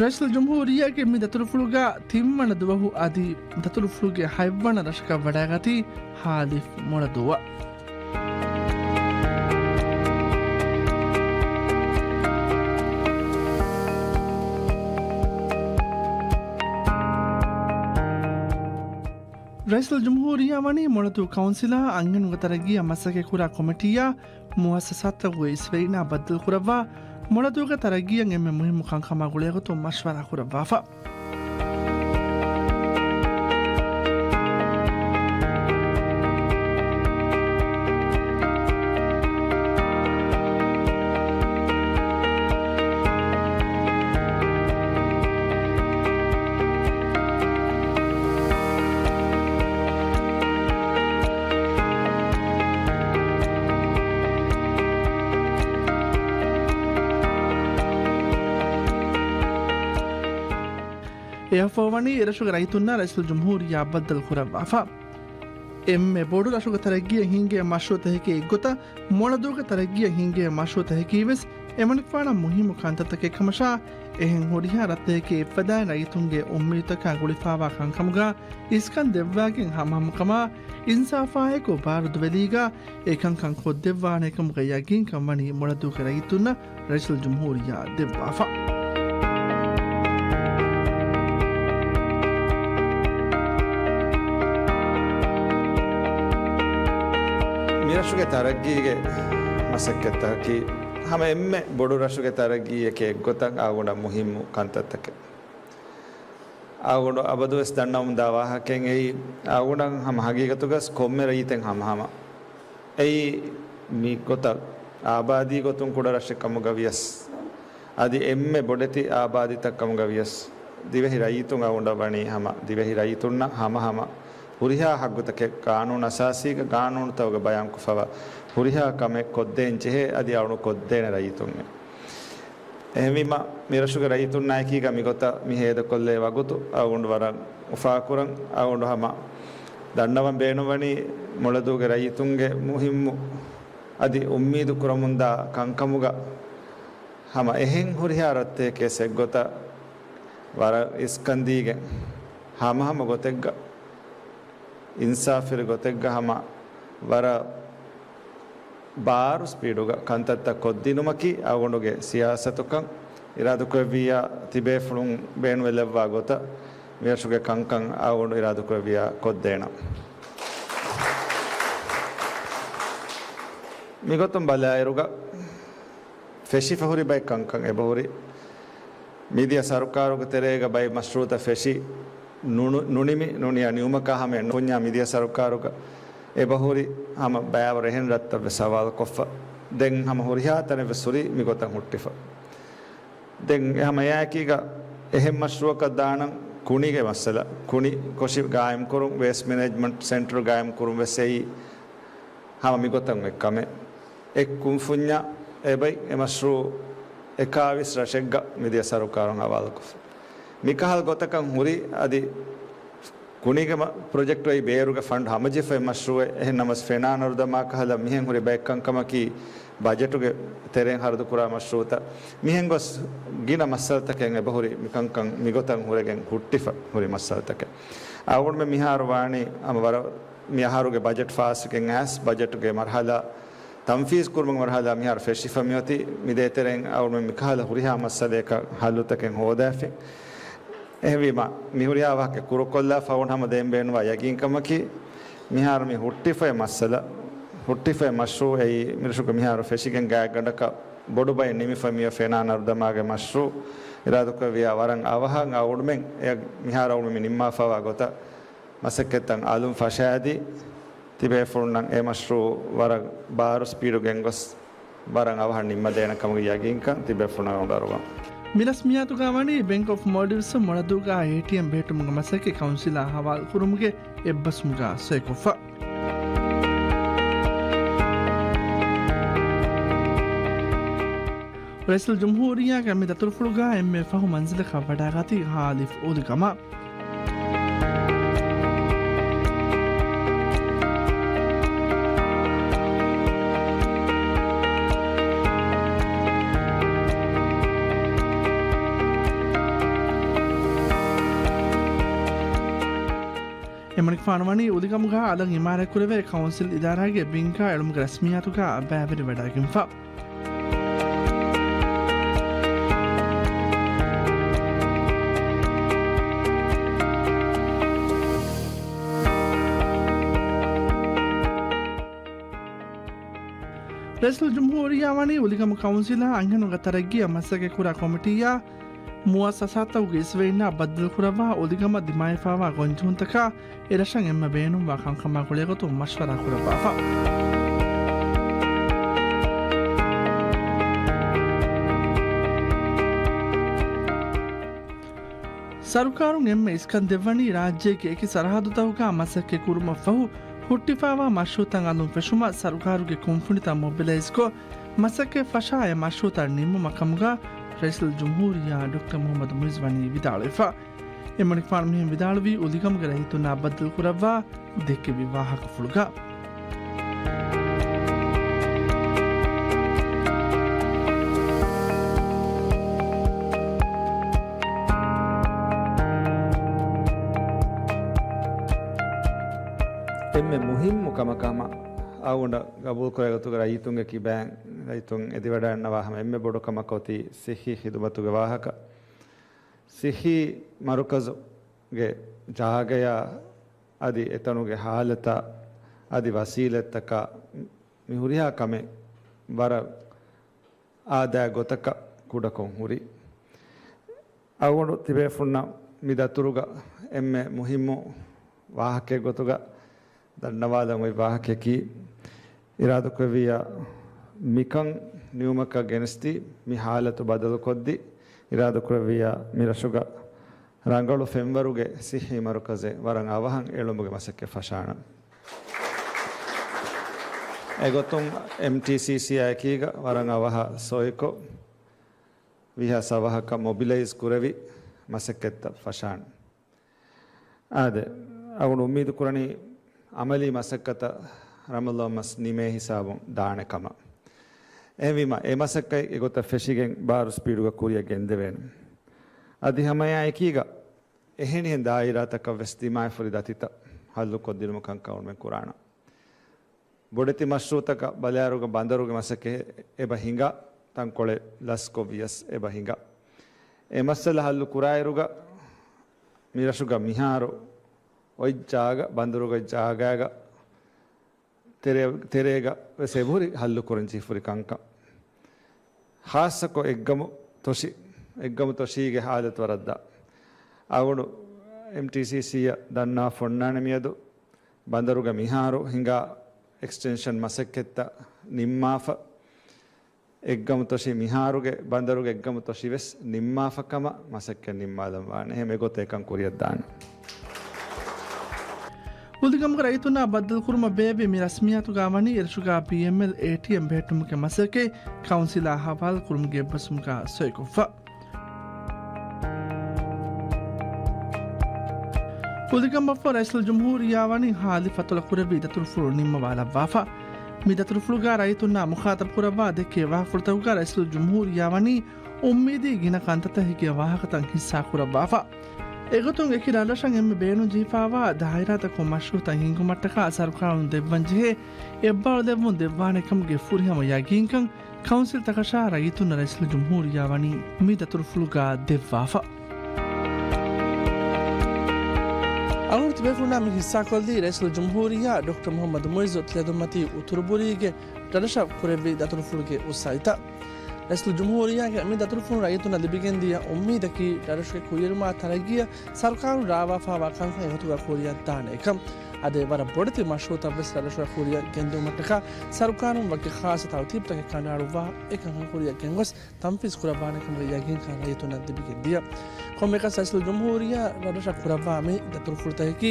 ރައީސުލްޖުމްހޫރިއްޔާގެ މި ދަތުރުފުޅުގަ ތިންވަނަ ދުވަހު އަދި ދަތުރުފުޅުގެ ހަތްވަނަ ރަށަކަށް ވަޑައިގަތީ ހާލިފް މޮޅަދޫއަށް. ރައީސުލްޖުމްހޫރިއްޔާ ވަނީ މޮޅަދޫ ކައުންސިލާ އަންހެނުންގެ ތަރައްގީއަށް މަސައްކަތްކުރާ ކޮމިޓީއާ މުއައްސަސާތަކުގެ އިސްވެރިންނާ ބައްދަލުކުރައްވާ، މޮޅަދޫގެ ތަރައްގީއަށް އެންމެ މުހިއްމު ކަންކަމާ ގުޅޭގޮތުން މަޝްވަރާ ކުރައްވާފަ. އެއަށްފަހު ވަނީ އެރަށުގެ ރައްޔިތުންނާ ރައީސުލްޖުމްހޫރިއްޔާ ބައްދަލު ކުރައްވާފަ. އެންމެ ބޮޑު ރަށުގެ ތަރައްގީއަށް ހިންގޭ މަޝްރޫޢުތަކެކޭ އެއްގޮތަށް، މޮޅަދޫގެ ތަރައްގީއަށް ހިންގޭ މަޝްރޫޢުތަކަކީވެސް އެމަނިކުފާނަށް މުހިއްމު ކަންތައްތަކެއް ކަމަށާ، އެހެން ހުރިހާ ރަށްތަކެކޭ އެއްފަދައިން ރައްޔިތުންގެ އުއްމީދުތަކާ ގުޅިފާވާ ކަންކަމުގާ އިސްކަން ދެއްވާގެން ހަމަހަމަކަމާ، އިންސާފާއެކު ބާރު ދުވެލީގާ އެކަންކަން ކޮށްދެއްވާނޭކަމުގެ ޔަގީންކަން ވަނީ މޮޅަދޫގެ ރައްޔިތުންނަށް ރައީސުލްޖުމްހޫރިއްޔާ ދެއްވާފަ. މިރަށުގެ ތަރައްގީގެ މަސައްކަތްތަކަކީ ހަމަ އެންމެ ބޮޑު ރަށުގެ ތަރައްގީއެކޭ އެއްގޮތަށް އަޅުގަނޑަށް މުހިއްމު ކަންތައްތަކެއް. އަޅުގަނޑު އަބަދުވެސް ދަންނަވަމުންދާ ވާހަކައެއް އެއީ، އަޅުގަނޑަށް ހަމަ ހަގީގަތުގަސް ކޮންމެ ރައްޔިތެއް ހަމަހަމަ. އެއީ މި ގޮތަށް އާބާދީ ގޮތުން ކުޑަ ރަށެއް ކަމުގަ ވިޔަސް، އަދި އެންމެ ބޮޑެތި އާބާދީތައް ކަމުގަ ވިޔަސް، ދިވެހި ރައްޔިތުން އަޅުގަނޑަށް ވަނީ ހަމަ، ދިވެހި ރައްޔިތުންނަށް ހަމަހަމަ ހުރިހާ ހައްގުތަކެއް ޤާނޫނު އަސާސީގެ ޤާނޫނުތަކުގަ ބަޔާންކޮށްފަވާ ހުރިހާ ކަމެއް ކޮށްދޭން ޖެހޭ އަދި އަޅުގަނޑު ކޮށްދޭނެ ރައްޔިތުން. އެހެންވީމަ، މިރަށުގެ ރައްޔިތުންނާއެކީގަ މިގޮތަށް މި ހޭދަކޮށްލޭ ވަގުތު އަޅުގަނޑު ވަރަށް އުފާކުރަން. އަޅުގަނޑު ހަމަ ދަންނަވަން ބޭނުންވަނީ މޮޅަދޫގެ ރައްޔިތުންގެ މުހިއްމު އަދި އުއްމީދު ކުރަމުންދާ ކަންކަމުގަ ހަމަ އެހެން ހުރިހާ ރަށްތަކެކޭ އެއްގޮތަށް ވަރަށް އިސްކަންދީގެން ހަމަހަމަ ގޮތެއްގަ އިންސާފުވެރި ގޮތެއްގަ ހަމަ ވަރަށް ބާރު ސްޕީޑުގަ ކަންތައްތައް ކޮށްދިނުމަކީ އަޅުގަނޑުގެ ސިޔާސަތުކަން. އިރާދަކުރެއްވިއްޔާ ތިބޭފުޅުން ބޭނުންވެލައްވާ ގޮތަށް މިރަށުގެ ކަންކަން އަޅުގަނޑު އިރާދަކުރެއްވިއްޔާ ކޮށްދޭނަން. މިގޮތުން ބަލާއިރުގަ ފެށިފަ ހުރި ބައެއް ކަންކަން އެބަހުރި. މިދިޔަ ސަރުކާރުގެ ތެރޭގަ ބައެއް މަޝްރޫޢުތައް ފެށި ނު-، ނު-، ނުނިމި، ނުނިޔާ ނިމުމަކާ ހަމައެއް ނުކުންޏާ މިދިޔަ ސަރުކާރުގަ އެބަހުރި ހަމަ ބައިވަރު އެހެން ރަށްތައްވެސް ހަވާލުކޮށްފަ. ދެން ހަމަ ހުރިހާ ތަނެއްވެސް ހުރީ މިގޮތަށް ހުއްޓިފަ. ދެން އެ ހަމަ އެއާއެކީގަ އެހެން މަޝްރޫޢަކަށް ދާނަން ކުނިގެ މައްސަލަ، ކުނި ކޮށި ގާއިމްކުރުން، ވޭސްޓް މެނޭޖްމަންޓް ސެންޓަރު ގާއިމްކުރުން ވެސް އެއީ ހަމަ މިގޮތަށް އޮތް ކަމެއް. އެ ކުންފުންޏާ އެބައި އެ މަޝްރޫޢު އެކާވީސް ރަށެއްގަ މިދިޔަ ސަރުކާރުން ހަވާލުކޮށްފަ. މިކަހަލަ ގޮތަކަށް ހުރި އަދި ކުނިގެ މަ-، ޕްރޮޖެކްޓު އެއީ ބޭރުގެ ފަންޑް ހަމަޖެހިފައި މަޝްރޫޢެއް. އެހެން ނަމަސް ފެނާ ނަރުދަމާ ކަހަލަ މިހެން ހުރި ބައެއް ކަންކަމަކީ ބަޖެޓުގެ ތެރެއިން ހަރަދުކުރާ މަޝްރޫޢުތައް. މިހެން ގޮސް ގިނަ މައްސަލަތަކެއް އެބަހުރި މިކަންކަން މިގޮތަށް ހުރެގެން ހުއްޓިފަ ހުރި މައްސަލަތަކެއް. އަޅުގަނޑުމެން މިހާރު ވާނީ ހަމަ ވަރަށް މި އަހަރުގެ ބަޖެޓް ފާސްވެގެން އައިސް، ބަޖެޓުގެ މަރުހަލާ، ތަންފީޒް ކުރުމުގެ މަރުހަލާ މިހާރު ފެށިފަ މިއޮތީ. މި ދޭތެރެއިން އަޅުގަނޑުމެން މިކަހަލަ ހުރިހާ މައްސަލަޔަކަށް ހައްލުތަކެއް ހޯދާފިން. އެހެންވީމަ، މި ހުރިހާ ވާހަކަ ކުރުކޮށްލާފަ އަޅުގަނޑު ހަމަ ދޭން ބޭނުންވާ ޔަގީންކަމަކީ، މިހާރު މި ހުއްޓިފައި މައްސަލަ، ހުއްޓިފައި މަޝްރޫޢު އެއީ މިރަށުގެ މިހާރު ފެށިގެން ގާތްގަނޑަކަށް ބޮޑު ބައެއް ނިމިފަ މިއޮތް ފެނާ ނަރުދަމާގެ މަޝްރޫޢު. އިރާދަކުރެއްވިޔާ ވަރަށް އަވަހަށް އަޅުގަނޑުމެން އެ މިހާރު އަޅުގަނޑު މި ނިންމާފަވާ ގޮތަށް މަސައްކަތްތައް އަލުން ފަށާދީ، ތިބޭފުޅުންނަށް އެ މަޝްރޫޢު ވަރަށް ބާރު ސްޕީޑު ގެންގޮސް، ވަރަށް އަވަހަށް ނިންމަދޭނެ ކަމުގެ ޔަގީންކަން ތިބޭފުޅުންނަށް އުނދަރުވަން. މި ރަސްމިއްޔާތުގަ ވަނީ ބެންކް އޮފް މޯލްޑިވްސް މޮޅަދޫގަ އޭޓީއެމް ބެހެއްޓުމުގެ މަސައްކަތް ކައުންސިލާ ހަވާލު ކުރުމުގެ އެއްބަސްވުމުގަ ސޮއިކޮށްފަ. ރައީސުލްޖުމްހޫރިއްޔާގެ މި ދަތުރުފުޅުގަ އެންމެ ފަހު މަންޒިލަކަށް ވަޑައިގަތީ ހާލިފް އޮލިގަމާ. އެމަނިކުފާނު ވަނީ އޮލިގަމުގަ އަލަށް އިމާރާތްކުރެވޭ ކައުންސިލް އިދާރާގެ ބިންގާ އެޅުމުގެ ރަސްމިއްޔާތުގަ ބައިވެރިވަޑައިގެންފަ. ރައީސުލްޖުމްހޫރިއްޔާ ވަނީ އޮލިގަމު ކައުންސިލާ އަންހެނުންގެ ތަރައްގީއަށް މަސައްކަތްކުރާ ކޮމިޓީއާ މުއައްސަސާތަކުގެ އިސްވެރިންނާ ބައްދަލުކުރައްވާ އޮލިގަމަށް ދިމާވެފައިވާ ގޮންޖެހުންތަކާ އެރަށަށް އެންމެ ބޭނުންވާ ކަންކަމާ ގުޅޭގޮތުން މަޝްވަރާ ކުރައްވާފަ. ސަރުކާރުން އެންމެ އިސްކަން ދެއްވަނީ ރާއްޖޭގެ އެކި ސަރަހައްދުތަކުގަ މަސައްކަތް ކުރުމަށްފަހު ހުއްޓިފައިވާ މަޝްރޫއުތައް އަލުން ފެށުމަށް ސަރުކާރުގެ ކުންފުނިތައް މޮބިލައިޒްކޮށް، މަސައްކަތް ފަށާ އެ މަޝްރޫއުތައް ނިންމުމަށް ކަމުގަ ރައީސުލްޖުމްހޫރިއްޔާ ޑޮކްޓަރ މުހައްމަދު މުއިއްޒު ވަނީ ވިދާޅުވެފަ. އެމަނިކުފާނު މިހެން ވިދާޅުވީ އޮލިގަމުގެ ރައްޔިތުންނާ ބައްދަލުކުރައްވާ ދެއްކެވި ވާހަކަފުޅުގަ. އެންމެ މުހިއްމު ކަމަކަށް ހަމަ އަޅުގަނޑަށް ގަބޫލުކުރޭ ގޮތުގަ ރައްޔިތުންގެ ކިބައިން ރައްޔިތުން އެދިވަޑައިގަންނަވާ ހަމަ އެންމެ ބޮޑު ކަމަކަށް އޮތީ ސިއްހީ ޚިދުމަތުގެ ވާހަކަ. ސިއްހީ މަރުކަޒުގެ ޖާގަޔާ އަދި އެތަނުގެ ހާލަތާ އަދި ވަސީލަތްތަކާ މި ހުރިހާ ކަމެއް ވަރަށް އާދައިގެ ގޮތަކަށް ކުޑަކޮށް ހުރި. އަޅުގަނޑު ތިބޭފުންނަށް މި ދަތުރުގަ އެންމެ މުހިއްމު ވާހަކައެއް ގޮތުގަ ދަންނަވާލަން އޮތް ވާހަކަޔަކީ، އިރާދަކުރެއްވިއްޔާ މިކަން ނިމުމަކަށް ގެނެސްދީ، މި ހާލަތު ބަދަލުކޮށްދީ، އިރާދަކުރެއްވިއްޔާ މި ރަށުގަ ރަނގަޅު ފެންވަރުގެ ސިއްހީ މަރުކަޒެއް ވަރަށް އަވަހަށް އެޅުމުގެ މަސައްކަތް ފަށާނަން. އެގޮތުން އެމްޓީސީސީއާ އެކީގަ ވަރަށް އަވަހަށް ސޮއިކޮށް، ވީހާވެސް އަވަހަކަށް މޮބިލައިޒް ކުރެވި މަސައްކަތްތައް ފަށާނަން. އާދެ، އަޅުގަނޑު އުއްމީދު ކުރަނީ އަމަލީ މަސައްކަތަށް ރަމަޟާން މަސް ނިމޭ ހިސާބުން ދާނެ ކަމަށް. އެހެންވީމަ، އެ މަސައްކަތް އެގޮތަށް ފެށިގެން ބާރު ސްޕީޑުގަ ކުރިއަށް ގެންދެވޭނެ. އަދި ހަމައެއާ އެކީގަ އެހެނިހެން ދާއިރާތަކަށް ވެސް ދިމާވެފަ ހުރި ދަތިތައް ހައްލުކޮށްދިނުމަށް ކަންކަމަށް އުނދަގޫ ކުރާނަން. ބޮޑެތި މަޝްރޫއުތަކަށް ބަލާއިރުގަ ބަނދަރުގެ މަސައްކަތް އެބަ ހިނގާ، ތަންކޮޅެއް ލަސްކޮށް ވިޔަސް އެބަ ހިނގާ. އެ މައްސަލަ ހައްލު ކުރާއިރުގަ މި ރަށުގަ މިހާރު އޮތް ޖާގަ، ބަނދަރުގެ ޖާގައިގަ ތެރޭ-، ތެރޭގަ ވެސް އެބަހުރި ހައްލު ކުރަން ޖެހިފަ ހުރި ކަންކަން. ޚާއްޞަކޮށް އެއްގަމު ތޮށި، އެއްގަމު ތޮށީގެ ހާލަތު ވަރަށް ދާ. އަޅުގަނޑު އެމްޓީސީސީއަށް ދަންނަވާފަ އޮންނާނެ މިއަދު ބަނދަރުގަ މިހާރު ހިނގާ އެކްސްޓެންޝަން މަސައްކަތްތައް ނިންމާފަ، އެއްގަމު ތޮށި މިހާރުގެ ބަނދަރުގެ އެއްގަމު ތޮށި ވެސް ނިންމާފަ ކަމަށް މަސައްކަތް ނިންމާލަން ވާނެ. އެހެން އެގޮތަށް އެކަން ކުރިއަށް ދާނެ. އޮލިގަމުގެ ރައްޔިތުންނާ ބައްދަލުކުރުމަށް ބޭއްވި މި ރަސްމިއްޔާތުގަ ވަނީ އެރަށުގަ ބީއެމްއެލް އޭޓީއެމް ބެހެއްޓުމުގެ މަސައްކަތް ކައުންސިލާ ހަވާލު ކުރުމުގެ އެއްބަސްވުމުގަ ސޮއިކޮށްފަ. އޮލިގަމަށްފަހު ރައީސުލްޖުމްހޫރިއްޔާ ވަނީ ހާލިފް އަތޮޅަށް ކުރެއްވި ދަތުރުފުޅު ނިންމަވާލައްވާފަ. މި ދަތުރުފުޅުގަ ރައްޔިތުންނާ މުޚާޠަބު ކުރައްވާ ދެއްކެވި ވާހަކަފުޅުތަކުގަ ރައީސުލްޖުމްހޫރިއްޔާ ވަނީ އުއްމީދީ ގިނަ ކަންތައްތައް ހިއްގެން ވާހަކަތައް ހިއްސާ ކުރައްވާފަ. އެގޮތުން އެކި ރަށްރަށަށް އެންމެ ބޭނުން ޖެހިފައިވާ ދާއިރާތަކުން މަޝްރޫއުތައް ހިންގުމަށްޓަކާ ސަރުކާރުން ދެއްވަން ޖެހޭ އެއްބާރުލެއްވުން ދެއްވާނެ ކަމުގެ ފުރިހަމަ ޔަގީންކަން ކައުންސިލްތަކަށާ ރައްޔިތުންނަށް ރައީސުލްޖުމްހޫރިއްޔާ ވަނީ މި ދަތުރުފުޅުގަ ދެއްވާފަ. އަޅުގަނޑު ތިބޭފުޅުންނާ މި ހިއްސާކޮށްލީ ރައީސުލްޖުމްހޫރިއްޔާ ޑޮކްޓަރ މުހައްމަދު މުއިއްޒު ތިލަދުންމަތީ އުތުރުބުރީގެ ރަށަށް ކުރެއްވި ދަތުރުފުޅުގެ އުސްއައިތައް. ރައީސުލްޖުމްހޫރިއްޔާގެ މި ދަތުރުފުޅުން ރައްޔިތުންނަށް ލިބިގެންދިޔަ އުއްމީދަކީ، ރަށުގެ ކުއިރުމާ ތަރައްގީއަށް ސަރުކާރުން ރާވާފައިވާ ކަންކަން އެގޮތުގަ ކުރިއަށްދާނެ ކަން. އަދި ވަރަށް ބޮޑެތި މަޝްރޫއުތައްވެސް ރަށްރަށުގަ ކުރިއަށް ގެންދިއުމަށްޓަކާ ސަރުކާރުން ވަކި ޚާއްޞަ ތަރުތީބުތަކެއް ކަނޑައަޅުއްވާ އެކަންކަން ކުރިއަށް ގެންގޮސް ތަންފީޒު ކުރައްވާނެ ކަމުގެ ޔަގީންކަން ރައްޔިތުންނަށް ލިބިގެން ދިޔަ. ކޮންމެއަކަސް ރައީސުލްޖުމްހޫރިއްޔާ ރަށްރަށަށް ކުރައްވާ މި ދަތުރުފުޅުތަކަކީ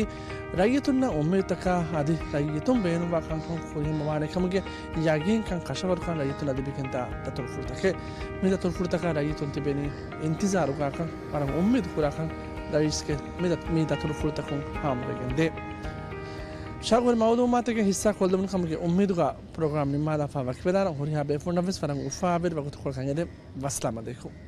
ރައްޔިތުންނަށް އުއްމީދުތަކާ އަދި ރައްޔިތުން ބޭނުންވާ ކަންކަން ކުރިހަމަވާނެ ކަމުގެ ޔަގީންކަން ކަށަވަރުކަން ރައްޔިތުންނަށް ލިބިގެންދާ ދަތުރުފުޅުތަކެއް. މި ދަތުރުފުޅުތަކަށް ރައްޔިތުން ތިބެނީ އިންތިޒާރުގާކަން ވަރަށް އުއްމީދު ކުރާކަން ރައީސްގެ މި ދަ-، މި ދަތުރުފުޅުތަކުން ހާމަވެގެންދޭ. ޝައުގުވެރި މައުލޫމާތެއްގެ ހިއްސާ ކޮށްލެވުނު ކަމުގެ އުއްމީދުގަ ޕްރޮގްރާމް ނިންމާލާފަ ވަކިވެދާނަން. ހުރިހާ ބޭފުޅުންނަށްވެސް ވަރަށް އުފާވެރި ވަގުތުކޮޅަކަށް އެދެން ވައްސަލާމް އަލައިކުމް.